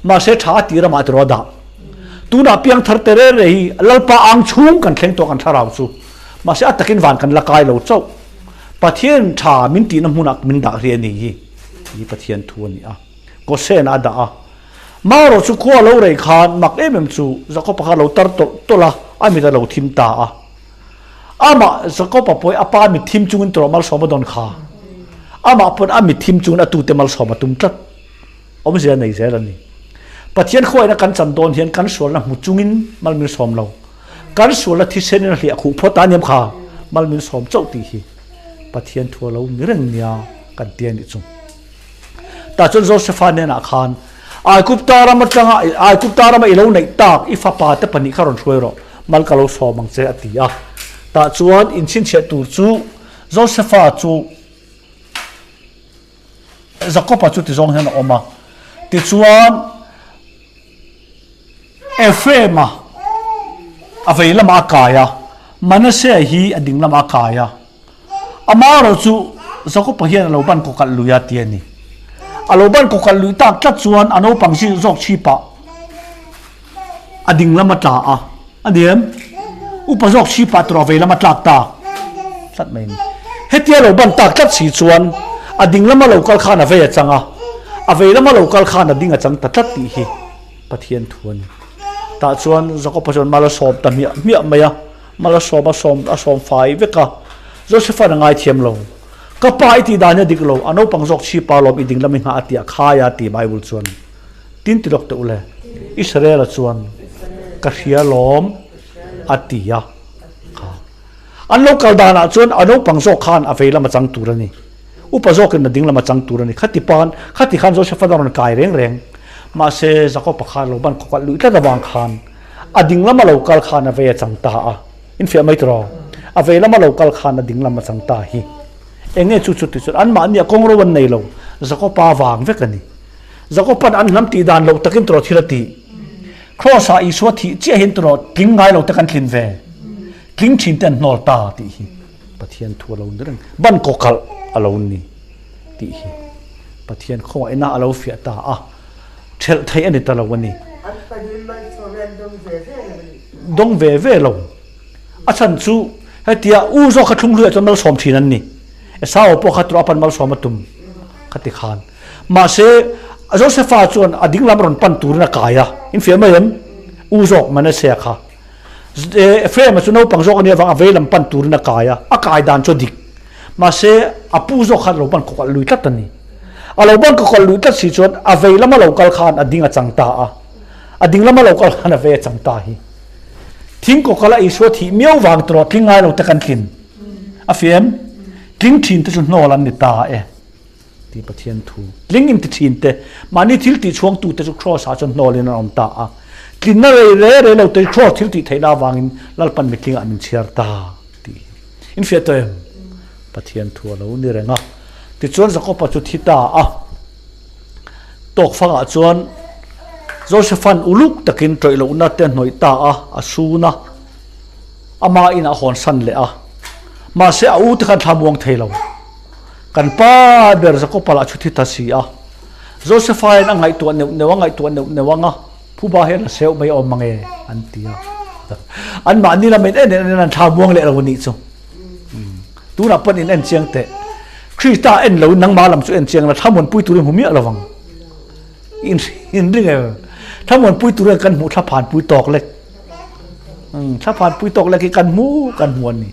Mahse tha a tih ramah tiraw a dah. Tunah piangthar te reng reng hi Lalpa ang chhung kan thleng tawh kan thlarau chu. Mahse a takin van kan la kai lo chauh. Pathian tha min tihna hmunah min dah ri a ni hi hi Pathian thu a ni a. Gosen a dah a. Marawh chu khua lo rei khan mak em em chu Jakob-a kha a lo tar tawlh tawlh a, a mit a lo thim ta a. Amah Jakob-a pawh hi a pa mit thim chungin tawrh malsawm a dawn kha. Amah pawn a mit thim chungin a tute malsawm a tum tlat. Awmzia nei zel a ni. Pathian khuaina kan chan dawn hian kan sualna hmu chungin mal min sawm lo. Kan sualna thisenin a hliah khuh phawt a aniam kha mal min sawm chauh tih hi Pathian thu a lo ni reng nia kan ti a nih chu. Tah chuan Josefa hnenah khan Aigupta ram atanga Aigupta rama i lo neih tak i fapa te pahnih kha rawn hruai rawh, mal ka lo sawm ang che a ti a. Tah chuan inchhinchhiah tur chu Josefa chu Jakob-a chu tizawng hian a awm a. Tichuan, Ephraim-a a vei lamah a kai a, Manasseh hi a ding lamah a kai a. Amaherawh chu Jakob-a hian a lo ban kawkalh lui a ti a ni. A lo ban kawkalh lui tak tlat chuan a naupang zawk chhipah a ding lam a tla a, a ni em? Upa zawk chhipah tur a vei lam a tlak tak tlat mai a ni. Hetia lo ban tak tlat si chuan a ding lama lo kal khan a vei a chang a, a vei lama lo kal khan a ding a chang ta tlat tih hi Pathian thu a ni. Tah chuan Jakob-a chuan mal a sawm ta hmiah hmiah mai a, mal a sawm a sawm a sawm fai vek a. Joseph-a'n a ngaithiam lo. Ka pa i tih dan hi a dik lo, a naupang zawk chhipa lawm i ding lam i nghah a ti a, khai a ti Bible chuan. Tin ti lawk teh u le, Israel-a chuan ka hria lawm a ti a. Kha. An lo kal danah chuan a naupang zawk khan a vei lam a chang tur a ni. Upa zawkin a ding lam a chang tur a ni. Khati pan, khati khan Joseph-a a rawn kai reng reng. Mahse, Jakob-a khan lo ban khawkalh luih tlat avang khan a ding lama lo kal khan a vei a chang ta a. Infiah mai tiraw? A vei lama lo kal khan a ding lam a chang ta hi. Eng nge chu chu ti chuan anmahni a kawngro an nei lo. Jakob-a vang vek a ni. Jakoban an hnam tih dan loh takin tawrh thil a tih. Kraws-ah Isua thih chiahin tawrh tling ngai lo te kan tlin ve. Tling thin te an hnawl ta tih hi Pathian thu a lo ni reng. Ban kawkalh a lo ni tih hi Pathian khawngaihna a lo fiah ta a. Ṭhelh theih a ni ta lo a ni. Dawng ve ve lo. A chhan chu hetia u zawk kha thlung hluiah chuan malsawm ṭhin an ni. Esau pawh kha tura pan malsawm a tum kha ti khan. Mahse, Josefa chuan a dinglam rawn pan turin a kai a, in fiah mai em? U zawk Manasseh kha. Ephraim-a chu naupang zawk a nih avang a veilam pan turin a kai a, a kai dan chu a dik. Mahse, a pu zawk khan a lo ban kawkalh lui tlat a ni. A lo ban kawkalh lui tlat si chuan a vei lama lo kal khan a ding a chang ta a, a ding lama lo kal khan a vei a chang ta hi. Thing kawkalh a Isua thih miau vang tawh tling ngai lo te kan tlin. A fiam? Tling thin te chu hnawl an ni ta e. Tih Pathian thu. Tling in ti thin te, mahni thil tih chhuang tu te chu Kraws ah chuan hnawl in an awm ta a. Tlinna rei re re lo te Kraws thil tih theihna avangin Lalpan mitling ah min chhiar ta tih hi. In fiah tawh em? Pathian thu a lo ni reng a. Tichuan Jakob-a chu thi ta a. Tawkfangah chuan Joseph-a'n uluk takin tawih lohna te hnawih ta a, a sun a. Ama inah a hawnsan leh a. Mahse a u te khan thla muang thei lo. Kan pa ber Jakob-a lah chu thi ta si a. Joseph-a hian a ngaihtuah neuh neuh a, ngaihtuah neuh neuh ang a, phuba hian a seu mai awm mange an ti a. Anmahni lamin en en en an thla muang leh lo a nih chu. Tunah pawn in en chiang teh. Krista en lo in nangmah lam chu en chiang la, thlamuanpui turin hmu miah lo vang. In in ring em? Thlamuanpui turin kan hmuh thlaphanpui tawk lek. Thlaphanpui tawk lek hi kan hmu kan hmu a ni.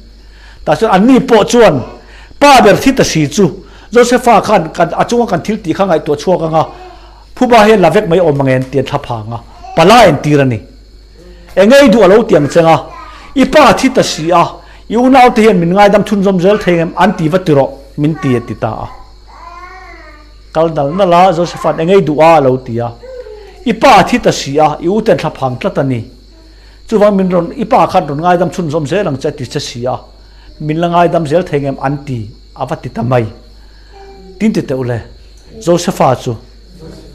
Tah chuan anni pawh chuan pa ber thi ta si chu Josepha khan kan a chunga kan thil tih kha ngaihtuah chhuak anga phuba hian la vek mai awm ang en ti an thlaphang a, pala entir a ni. Engei duh a lo ti ang cheng a, i pa thi ta si a, i unaute hian min ngaidam chhunzawm zel thei em an ti va ti rawh min ti a ti ta a. Kal nal nal a, Josepha'n engei duh a a lo ti a, i pa thi ta si a, i uten thlaphang tlat a ni. Chuvang min rawn, i pa khan rawn ngaidam chhunzawm zel ang che a ti che si a, min la ngaidam zel thei ngem an ti a va ti ta mai. Tin ti teuh le, Josepha chu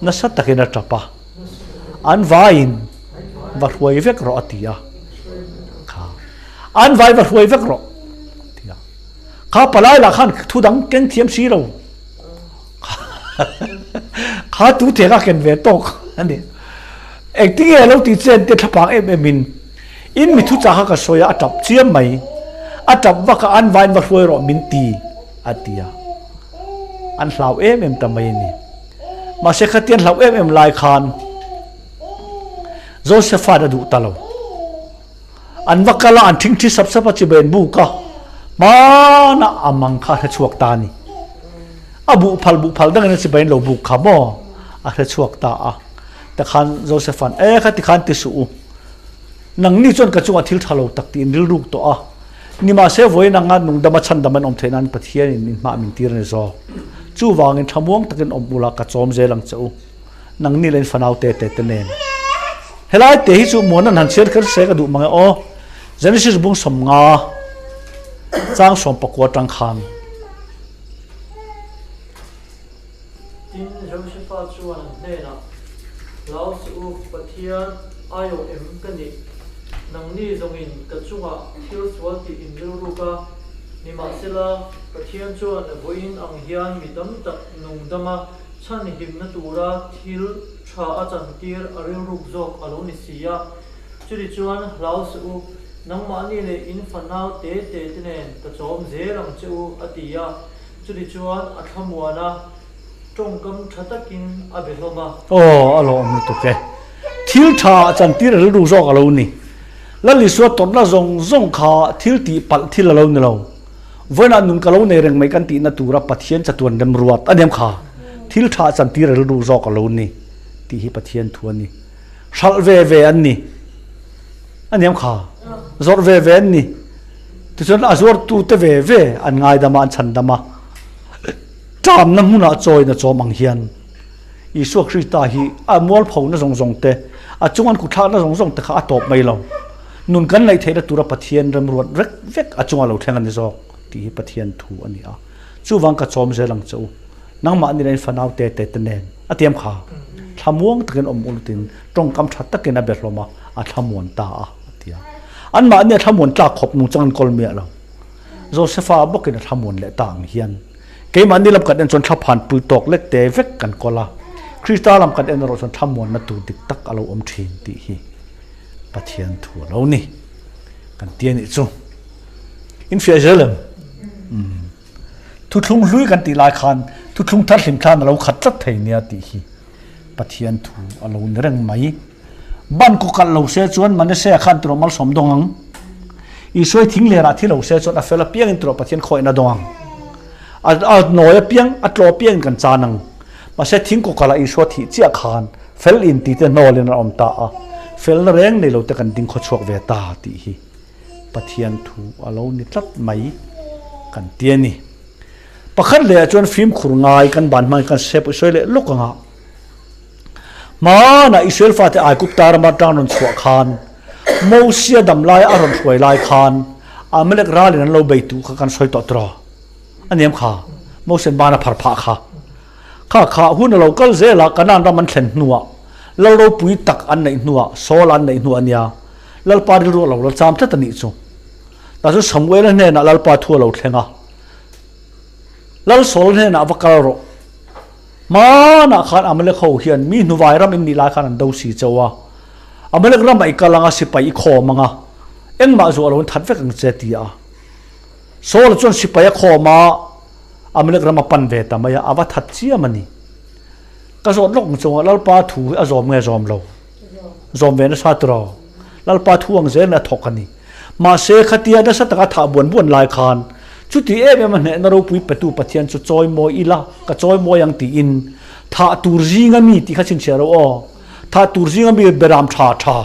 nasa takin a tap a, an vaiin va hruai vek rawh a ti a, kha an vai va hruai vek rawh a ti a, kha palai lah khan thu dang keng thiam si lo, Kha tu thek a ken ve tawk a ni. Engtinge lo ti chen te thlapang em em in in mi thuchah kha ka sawi a, a tap chiam mai. A tap vak a, an vain va hruai rawh min ti a ti a. An hlau em em ta mai a ni. Mahse khatian hlau em em lai khan Josepha'n a duh ta lo. An va kal a, an thingthi sap sap a, chibai an buk a, hmanah a mang kha a hre chhuak ta a ni. A buh phal buh phal dangin a chibai an lo buk kha maw? A hre chhuak ta a. Tikhan Joseph-a'n, E kha tikhan ti suh u. Nangni chuan ka chungah thil tha lo tak tiin rilruk tawh a. Nimahse vawiin anga nungdama chhandam an awm theih nan Pathianin min hmah min tir a ni zawk. Chuvangin thlamuang takin awm ula ka chawm zel ang che u. Nangni leh in fanau te te te nen. Helai te hi chu muan an han chhiar kher se ka duh mang e aw. Genesis bung 50 chang 19 atang khan. Tin, Josefa chuan an hnenah, Hlau suh u, Pathian aiawh em ka nih? Nangni zawngin ka chungah thil sual tih in rilruk a, nimahsela, Pathian chuan vawiin ang hian mi tam tak nungdama Chhan himna tura thil tha a chantir a rilruk zawk a lo ni si a. Chutih chuan hlau suh u, nangmahni leh in fanau te te te nen ka chawm zel ang che u, a ti a. Chutih chuan a thlamuan a, tawngkam tha takin a be hlawm a. Aw, a lawm lutuk e. Thil tha a chantir a rilruk zawk a lo ni. Lal Isua tawrhna zawng zawng kha thil tih palh thil a lo ni lo. Vawiinah nun ka lo nei reng mai kan tihna tura Pathian chatuan remruat a niam kha thil tha chantir a rilru zawk a lo ni tih hi Pathian thu a ni. Hralh ve ve an ni a niam kha, zawrh ve ve an ni. Tichuan a zuartute ve ve an ngaidam a, an chhandam a. Ṭamna hmunah chawina chawm ang hian Isua Krista hi a mualphona zawng zawng te, a chung an kutthlakna zawng zawng te kha a tawp mai lo. Nun kan neih theihna tura Pathian remruat vek vek a chunga lo thleng a ni zawk tih hi Pathian thu a ni a. Chuvang ka chawm zel ang che u. Nangmah ni leh in fanau te te te nen a tiam kha. Thlamuang takin awm ulutin tawngkam tha takin a be hlawm a, a thlamuan ta a, a ti a. Anmahni a thlamuan tlak khawp nungchang an kawl miah lo. Josepha bawkin a thlamuan leh ta ang hian keimahni lam kan en chuan thlaphan pui tawk lek te vek kan kawl a. Krista lam kan en erawh chuan thlamuanna tur dik tak a lo awm thin tih hi Pathian thu a lo ni. Kan ti a nih chu. Infiah zel em? Thuthlung hlui kan tih lai khan thuthlung thar hlim thlan a lo khat tlat thei nia tih hi Pathian thu a lo ni reng mai. Ban kaw kalh lo se chuan Manasea khan tiraw malsawm dawng ang. Isuai thing lerah thi lo se chuan a fel apiangin tiraw Pathian khawihna dawng ang. A a nawi apiang, a tlaw apiangin kan chan ang. Mahse thing kaw kalh ah Isua thih chiah khan fel in tite hnawlin an awm ta a, felna reng nei lo te kan ding khawchhuak ve ta tih hi Pathian thu a lo ni tlat mai kan ti a ni. Pakhat leh ah chuan fimkhur ngai kan ban hmangin kan sep sawi leh lawk ang a. Hmanah Israel fate Aigupta rama tang rawn chhuah khan Mosia dam lai a rawn hruai lai khan Amalek ralin an lo bei tuh kha kan sawi tawh tawh a niam kha Mosian ban a phar phah kha. Kha kha hun a lo kal zel a Kanaan ram an thlen hnuah Lal ropui tak an neih hnuah Saul an neih hnuah a nia Lalpa rilru a lo la cham tlat a nih chu. Tah chu Samuela hnenah Lalpa thu a lo thleng a Lal Saul hnenah va kal rawh. Hmanah khan Amalek ho hian mi hnuvai ram in nih lai khan an do si chauh a. Amalek ramah i kal anga sipai i khawm anga engmah zuah lo in that vek ang che ti a. Saul chuan sipai a khawm a, Amalek ram a pan ve ta mai a, a va that chiam a ni. Ka zawt lawk ang chunga Lalpa thu hi a zawm nge zawm lo? Zawm ve nasa tiraw? Lalpa thu ang zel in a thawk a ni. Mahse, khatia nasa taka thah buan buan lai khan, chuti em em a hnehna ropui petu Pathian chu chawi mawi ila, ka chawi mawi ang tiin, thah tur zinga mi tih kha chhinchhiah lo aw, thah tur zinga mi beram tha tha,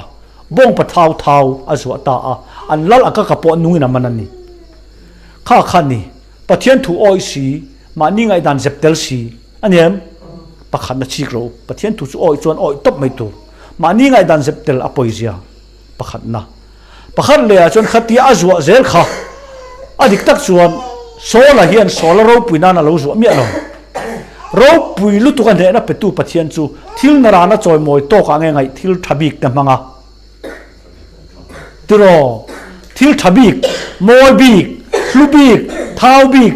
bawngpa thau thau a zuah ta a, an lal a ka ka pawh nungin a man a ni. Kha kha ni, Pathian thu awih si, mahni ngaihdan zep tel si, a ni em? Pakhatna chik lo, Pathian thu chu awih chuan awih tawp mai tur, mahni ngaihdan zep tel a pawizia. Pakhatna. Pakhat lehah chuan khatia a zuah zel kha a dik tak chuan Saula hian Saula ropui nan a lo zuah miah lo. Ropui lutuk a hnehna petu Pathian chu thil narana chawimawi tawkah nge ngaih thil tha bik te hmang a. Tiraw, thil tha bik, mawi bik, hlu bik, thau bik,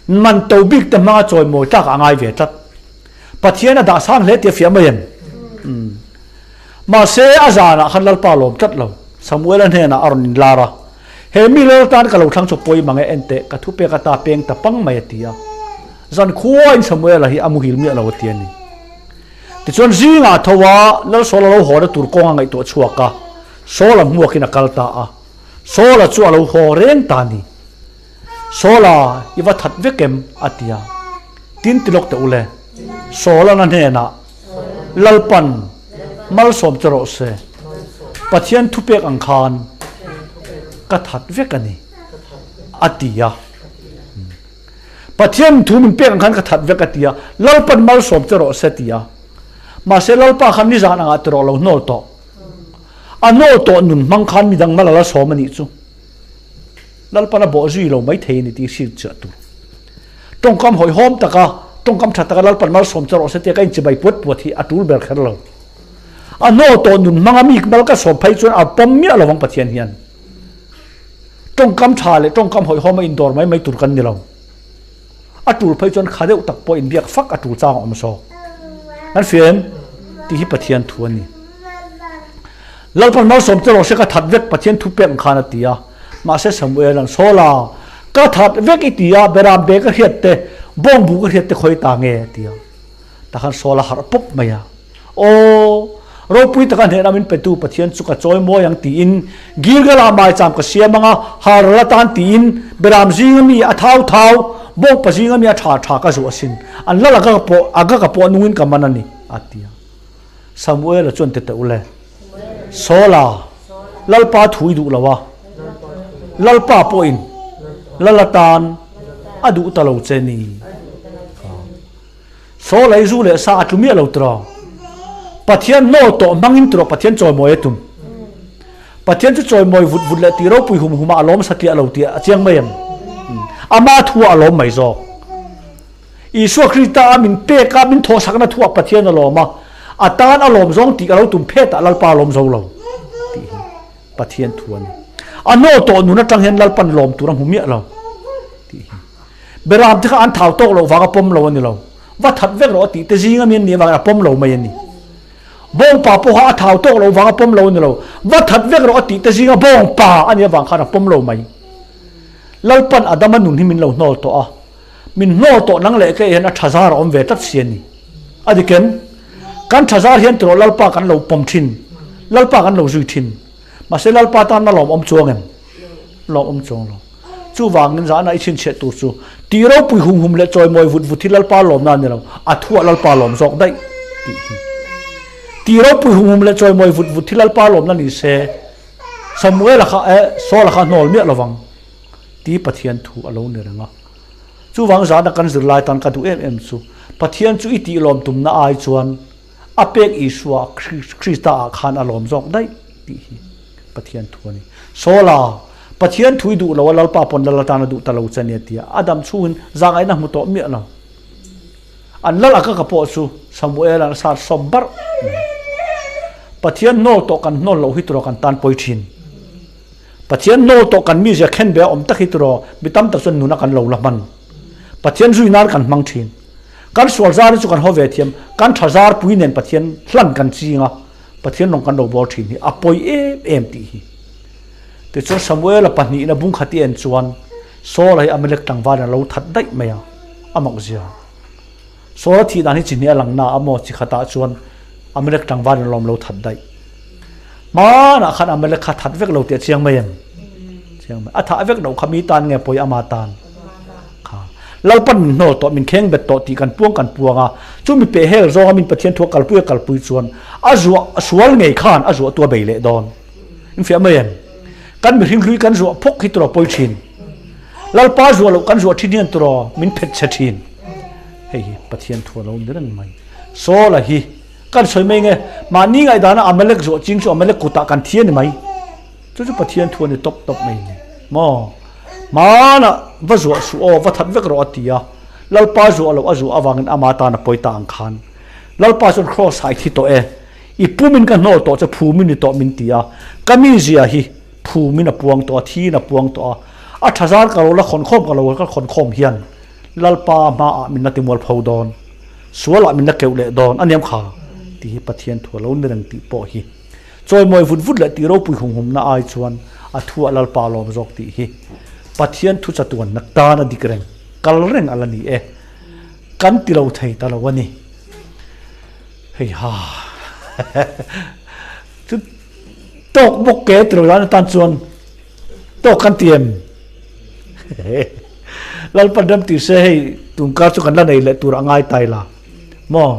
man to bik te hmanga chawimawi tlakah a ngai ve tlat. Pathian a dah sang hle tih a fiah mai em? Umm. Mahse, a zanah khan Lalpa lawm tlat lo. Samuela hnenah a rawn inlar a, He mi lal tan ka lo thlang chu pawi mang e, enteh, ka thupek ata peng ta pang mai a ti a. Zan khuain Samuela hi a muhil miah lo a ti a ni. Tichuan zingah a tho a, Lal Saula lo haw na tur kawng a ngaihtuah chhuak a, Saula hmuakin a kal ta a. Saula chu a lo haw reng ta a ni. Saula, i va that vek em? a ti a. Tin ti lawk teh u le. Saula'n a hnenah, Lalpan malsawm che rawh se. Pathian thupek ang khan ka that vek a ni, a ti a. Pathian thu min pek ang khan ka that vek a ti a. Lalpan malsawm che rawh se, a ti a. Mahse Lalpa khan nizan angah ti rawh lo hnawl tawh. A hnawl tawh nun hmang khan midang mal a la sawm a nih chu. Lalpan a bawh zui lo mai thei a ni tih hriat chiah tur. Tawngkam hawihhawm taka, tawngkam tha taka Lalpan malsawm che rawh se tia ka inchibai puat puat hi a tul ber kher lo. A hnaw tawh nun hmanga mi mal ka sawm phei chuan a pawm miah lo ang Pathian hian. Tawngkam tha leh tawngkam hawihhawm a indawr mai mai tur kan ni lo. A tul phei chuan kha deuh tak pawh inbiak fak a tul chang a awm zawk. Kan fia em? Tih hi Pathian thu a ni. Lalpan malsawm che rawh se ka that vek Pathian thu pek ang khan a ti a. Mahse Samuel an Saula, Ka that vek i ti a, Beram be ka hriat te, bawng bu ka hriat te khawi ta nge? a ti a. Tah khan Saula harh pawp mai a. Aw, ropui taka hnehna min petu Pathian chu ka chawi mawi ang tiin Gilgal-ah maicham ka siam ang a, Haral atan tiin Beram zinga mi a thau thau, bawngpa zinga mi a tha tha ka zuah asin. An lal aga ka pawh, aga ka pawh nungin ka man a ni, a ti a. Samuela chuan ti teh u le, Saula, Lalpa thu i duh lo a, Lalpa pawhin lal atan a duh ta lo che ni. Saw lei zu leh sa a tlu miah lo tiraw? Pathian hnawl tawh hmangin tiraw Pathian chawimawi a tum? Pathian chu chawimawi vut vut leh tih ropui hum huma a lawm satliah lo tih a chiang mai em? Ama thu ah a lawm mai zawk. Isua Krista a min pek a, min thawhsakna thu ah Pathian a lawm a, a tan a lawm zawng tih ka lo tum phet ah Lalpa a lawm zo lo tih hi Pathian thu a ni. A hnawl tawh nun atang hian Lalpan lawm tur a hmu miah lo tih hi. Beram te kha an thau tawk loh vanga pawm lo a ni lo. Va that vek rawh a tih te zing ami an nih avangin a pawm lo mai a ni. Bawngpa pawha a thau tawk lo vang a pawm lo a ni lo. Va that vek rawh a tih te zinga bawngpa a nih avang khan a pawm lo mai. Lalpan Adama nun hi min lo hnawl tawh a. Min hnawl tawh nang leh kei hian a tha zar a awm ve tlat si a ni. A dik em? Kan tha zar hian tiraw Lalpa kan lo pawm thin. Lalpa kan lo zui thin. Mahse Lalpa tan a lawmawm chuang em? Lawmawm chuang lo. Chuvangin zahna i chhinchhiah tur chu tih ropui hum hum leh chawimawi vut vut hi Lalpa lawmna a ni lo, a thuah Lalpa lawm zawk daih tih hi. Tih ropui hum hum leh chawimawi vut vut hi Lalpa lawmna ni se, Samuela kha eh Saula kha a hnawl miah lovang tih Pathian thu a lo ni reng a. Chuvang zahna kan zirlai tan ka duh em em chu Pathian chu i tih lawm tumna ai chuan a pek Isua Krista ah khan a lawm zawk daih tih hi Pathian thu a ni. Sawla, Pathian thu i duh lo a Lalpa pawn lal atan a duh ta lo che nia tia a dam chhungin zahngaihna hmu tawh miah lo. An lal aka ka pawh chu Samuel an sat sawm barh mai. Pathian hnawl tawh kan hnawl loh hi turaw kan tan pawi thin. Pathian hnawl tawh kan mizia khen ve a awm tak hi turaw mi tam tak chuan nuna kan lo la hman. Pathian zui nan kan hmang thin. Kan sual zar hi chu kan haw ve thiam, kan tha zar pui nen Pathian hlan kan ching a, Pathian lawng kan lo bawr thin hi a pawi em em tih hi. Tichuan Samuela pahnihna bungkhat i en chuan Saul-a hi Amalek tlangval in a lo that daih mai a, a mak zia. Saul-a thih dan hi chi hnih a lang na a maw chi khatah chuan Amalek tlangval in a lawm lo that daih. Hmanah khan Amalek kha that vek lo tih a chiang mai em? Chiang mai. A thah vek loh kha mi tan nge pawi ama tan? Kha. Lalpan min hnawl tawh, min kheng bet tawh tih kan puang kan puang a, chu mi peh hel zawnga min Pathian thu a kalpui a kalpui chuan a zuah sual ngei khan a zuah tu a bei leh dawn. In fiah mai em? Kan mihring hlui kan zuah phawk hi turaw pawi thin. Lalpa zuah loh kan zuah thin hian turaw min phet chhe thin. Hei hi Pathian thu a lo ni reng mai. Saula hi kan sawi mai nge, mahni ngaihdana Amalek zuah ching chu Amalek kutah kan thi a ni mai. Chu chu Pathian thu a ni tawp tawp mai ni. Maw? Hmanah va zuah suh aw, va that vek rawh a ti a. Lalpa zuah loh a zuah avangin ama tan a pawi ta ang khan. Lalpa chuan Kraws ah i thi tawh e. I pumin ka hnawl tawh che phumin i tawh min ti a. Ka mizia hi phumin a puang tawh a, thiin a puang tawh a. A tha zar ka lo la khawn khawm ka lo ka khawn khawm hian Lalpa hmaah min la timual pho dawn, sualah min la keuh leh dawn a niam kha tih hi Pathian thu a lo ni reng tih pawh hi chawimawi vut vut leh tih ropui hum humna ai chuan a thu ah Lalpa a lawm zawk tih hi Pathian thu chatuan nak tan a dik reng kal reng a la ni e. Kan ti lo thei ta lo a ni. Hei ha chu tawk bawk ke ti lo dan atan chuan tawk kan ti em Lalpan ram ti se hei tun kar chu kan la nei leh tur a ngai tai la maw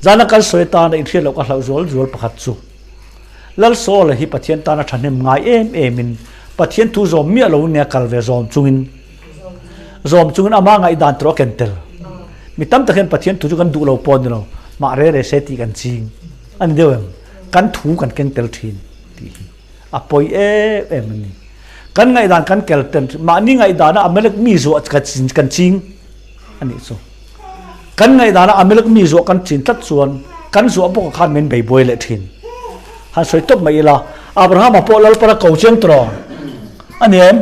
zana kan sawi tana in hriat loh ka hlauh zual zual pakhat chu Lal Saul hi Pathian tana thahnem ngai em em in Pathian thu zawm miah lo nia kal ve zawm chungin Zawm chungin ama ngaihdan tur a ken tel. Mi tam tak hian Pathian thu chu kan duh lo pawh a ni lo, mah re re se tih kan ching a ni deuh em? Kan thu kan keng tel thin tih hi a pawi em em a ni. Kan ngaihdan kan kel tel thin, mahni ngaihdana Amalek mi zuah kan ching a nih chu. Kan ngaihdana Amalek mi zuah kan chin tlat chuan kan zuah bawk ah khan min bei buai leh thin. Han sawi tawp mai ila, Abrahama pawh Lalpana ko chiang tawh a ni em?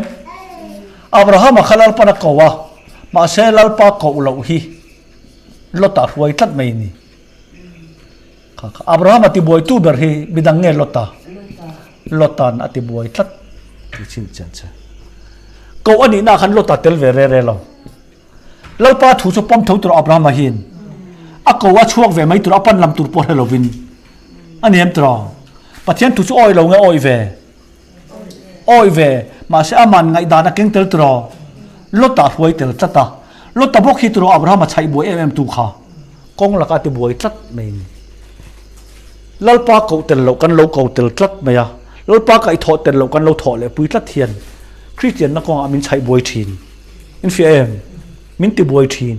Abrahama kha Lalpan a ko a, mahse Lalpa koh loh hi Lota hruai tlat mai a ni. Kha kha Abrahama tibuaitu ber hi midang nge Lota? Lota'n a tibuai tlat ti chin chian che. Koh a nihna khan Lota tel ve re re lo. Lalpa thu chu pawm tho tur Abrahama hian a ko a chhuak ve mai tur a pan lam tur pawh hre lovin a ni em tiraw? Pathian thu chu awi lo nge awi ve? Awi ve, mahse aman ngaihdan a keng tel tiraw? Lota a hruai tel tlat a. Lota bawk hi tiraw Abraham a chhaih buai em em tu kha kawng laka a ti buai tlat mai a ni. Lalpa koh tel loh kan lo ko tel tlat mai a, Lalpa kaih thawh tel loh kan lo thawh leh pui tlat hian Kristianna kawngah min chhaih buai thin. In fiah em? Min ti buai thin.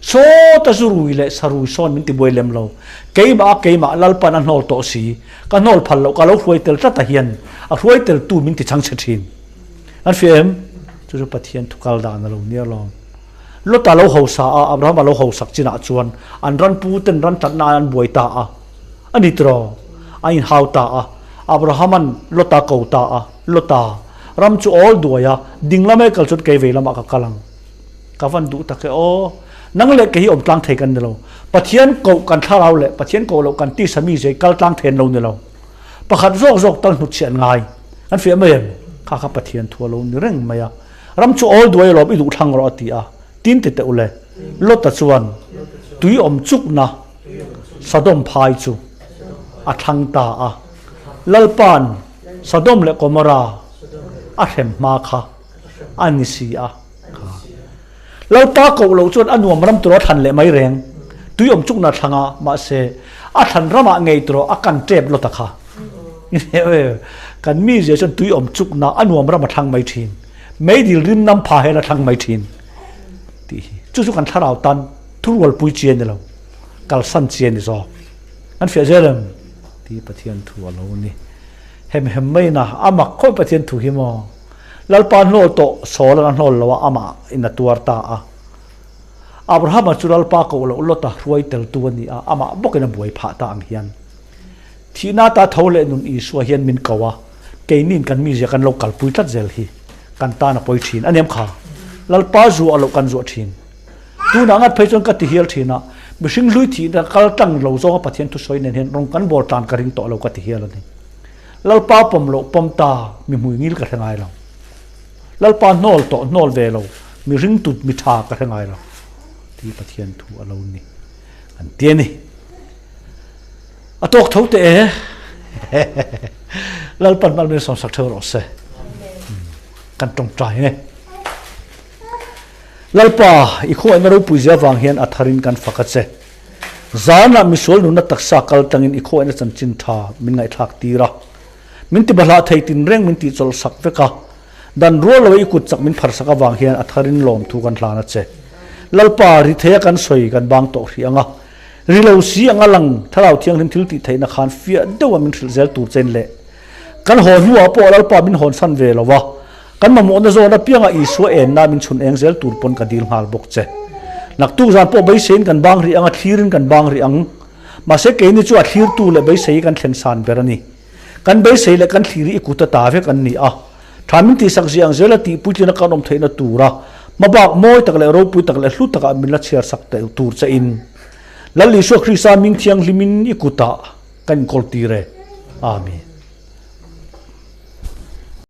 Sawta zu rui leh sa rui sawn min ti buai lem lo. Keimah a keimah Lalpan a hnawl tawh si. Ka hnawl phal loh ka lo hruai tel tlat a hian a hruai tel tu min ti chhang chhe thin. An fiah em? Chu chu Pathian thu kal dan a lo nia lawm. Lota lo hausa a, Abraham a lo hausak chinah chuan an ran pu ten ran tlatna an buai ta a. A ni tiraw? A inhau ta a. Abraham-a'n Lota ko ta a, Lota, ram chu awl duai a, ding lamah i kal chuan kei vei lamah ka kal ang. Ka van duh tak e aw. Nang leh kei hi awm tlang thei kan ni lo. Pathian koh kan thlarau leh Pathian koh loh kan tisa mi zei kal tlang thei an lo ni lo. Pakhat zawk zawk tal hnutchhiah an ngai. Kan fiah mai em? Kha kha Pathian thu a lo ni reng mai a. Ram chu awl duai alawm i duh thlang rawh a ti a. Tin ti teh u le. Lota chuan tui awm chukna Sodom phai chu a thlang ta a. Lalpa'n Sodom leh Gomorra a hrem hma kha a ni si a. Lalpa koh loh chuan a nuam ram turaw a thlan leh mai reng. Tui awm chukna a thlang a, mahse a thlan ramah ngei turaw a kan tep lawt a kha. Kan mi zia chuan tui awm chukna a nuam ram a thlang mai thin. Meidil rim nam pha hel a thlang mai thin tih hi. Chu chu kan thlarau tan thurualpui chi a ni lo, kalsan chi a ni zawk. Kan fiah zel em? Tih Pathian thu a lo ni. Hem hem mai na, a mak khawp Pathian thu hi maw? Lalpa hnawl tawh Saul an a hnawl lo a, amah in a tuar ta a. Abrahama chu Lalpa koh loh Lota hruai teltu a ni a, amah bawkin a buai phah ta ang hian. Thihna ata tho leh nun Isua hian min ko a, keiniin kan mizia kan lo kalpui tlat zel hi kan tan a pawi thin a niam kha. Lalpa zuah loh kan zuah thin. Tunah ngat phei chuan ka ti hial thin a, mihring hlui thihna kal tlang lo zawnga Pathian thusawi nen hian rawng kan bawl tlan ka ring tawh lo ka ti hial a ni. Lalpa pawm loh pawm ta mi hmui ngil ka hre ngai lo. Lalpa hnawl tawh hnawl ve lo mi ringtut mi tha ka hre ngai lo tih Pathian thu a lo ni an ti a ni. A tawk tho teh e. Lalpan hman min sawmsak theuh rawh se. Kan tawngtai nge. Lalpa i khuaina ropui zia vang hian a tharin kan fak a che. Zanah misual nunna taksa kal tangin i khawihna chanchin tha min ngaihthlak tir a. Min ti bahlah thei tinreng min tihchawlh sak vek a. Dan rual lo i kut chak min pharsak avang hian a tharin lawmthu kan hlan a che. Lalpa, ri theia kan sawi kan bang tawh hrih ang a. Ri lo si anga lang Thlarau Thianghlim thil tih theihna khan fiah deuha min hrilh zel tur chen leh kan haw hnuah pawh Lalpa min hawnsan ve lo a. Kan mamawhna zawn apianga Isua enna min chhun eng zel tur pawn ka dil nghal bawk che. Naktuk zan pawh beiseiin kan bang rih ang a, thlirin kan bang rih ang. Mahse keini chu a thlirtu leh beisei kan thlen san ber a ni. Kan beisei leh kan thlir hi i kut a ta vek an ni a. Tha min tihsak zia ang zela tih puitlina kan awm theihna tura hmabak mawi tak leh ropui tak leh hlu takah min la chhiar sak tur che in Lal Isua Krista ming thianghlimin i kutah kan inkawl tir e. Amen.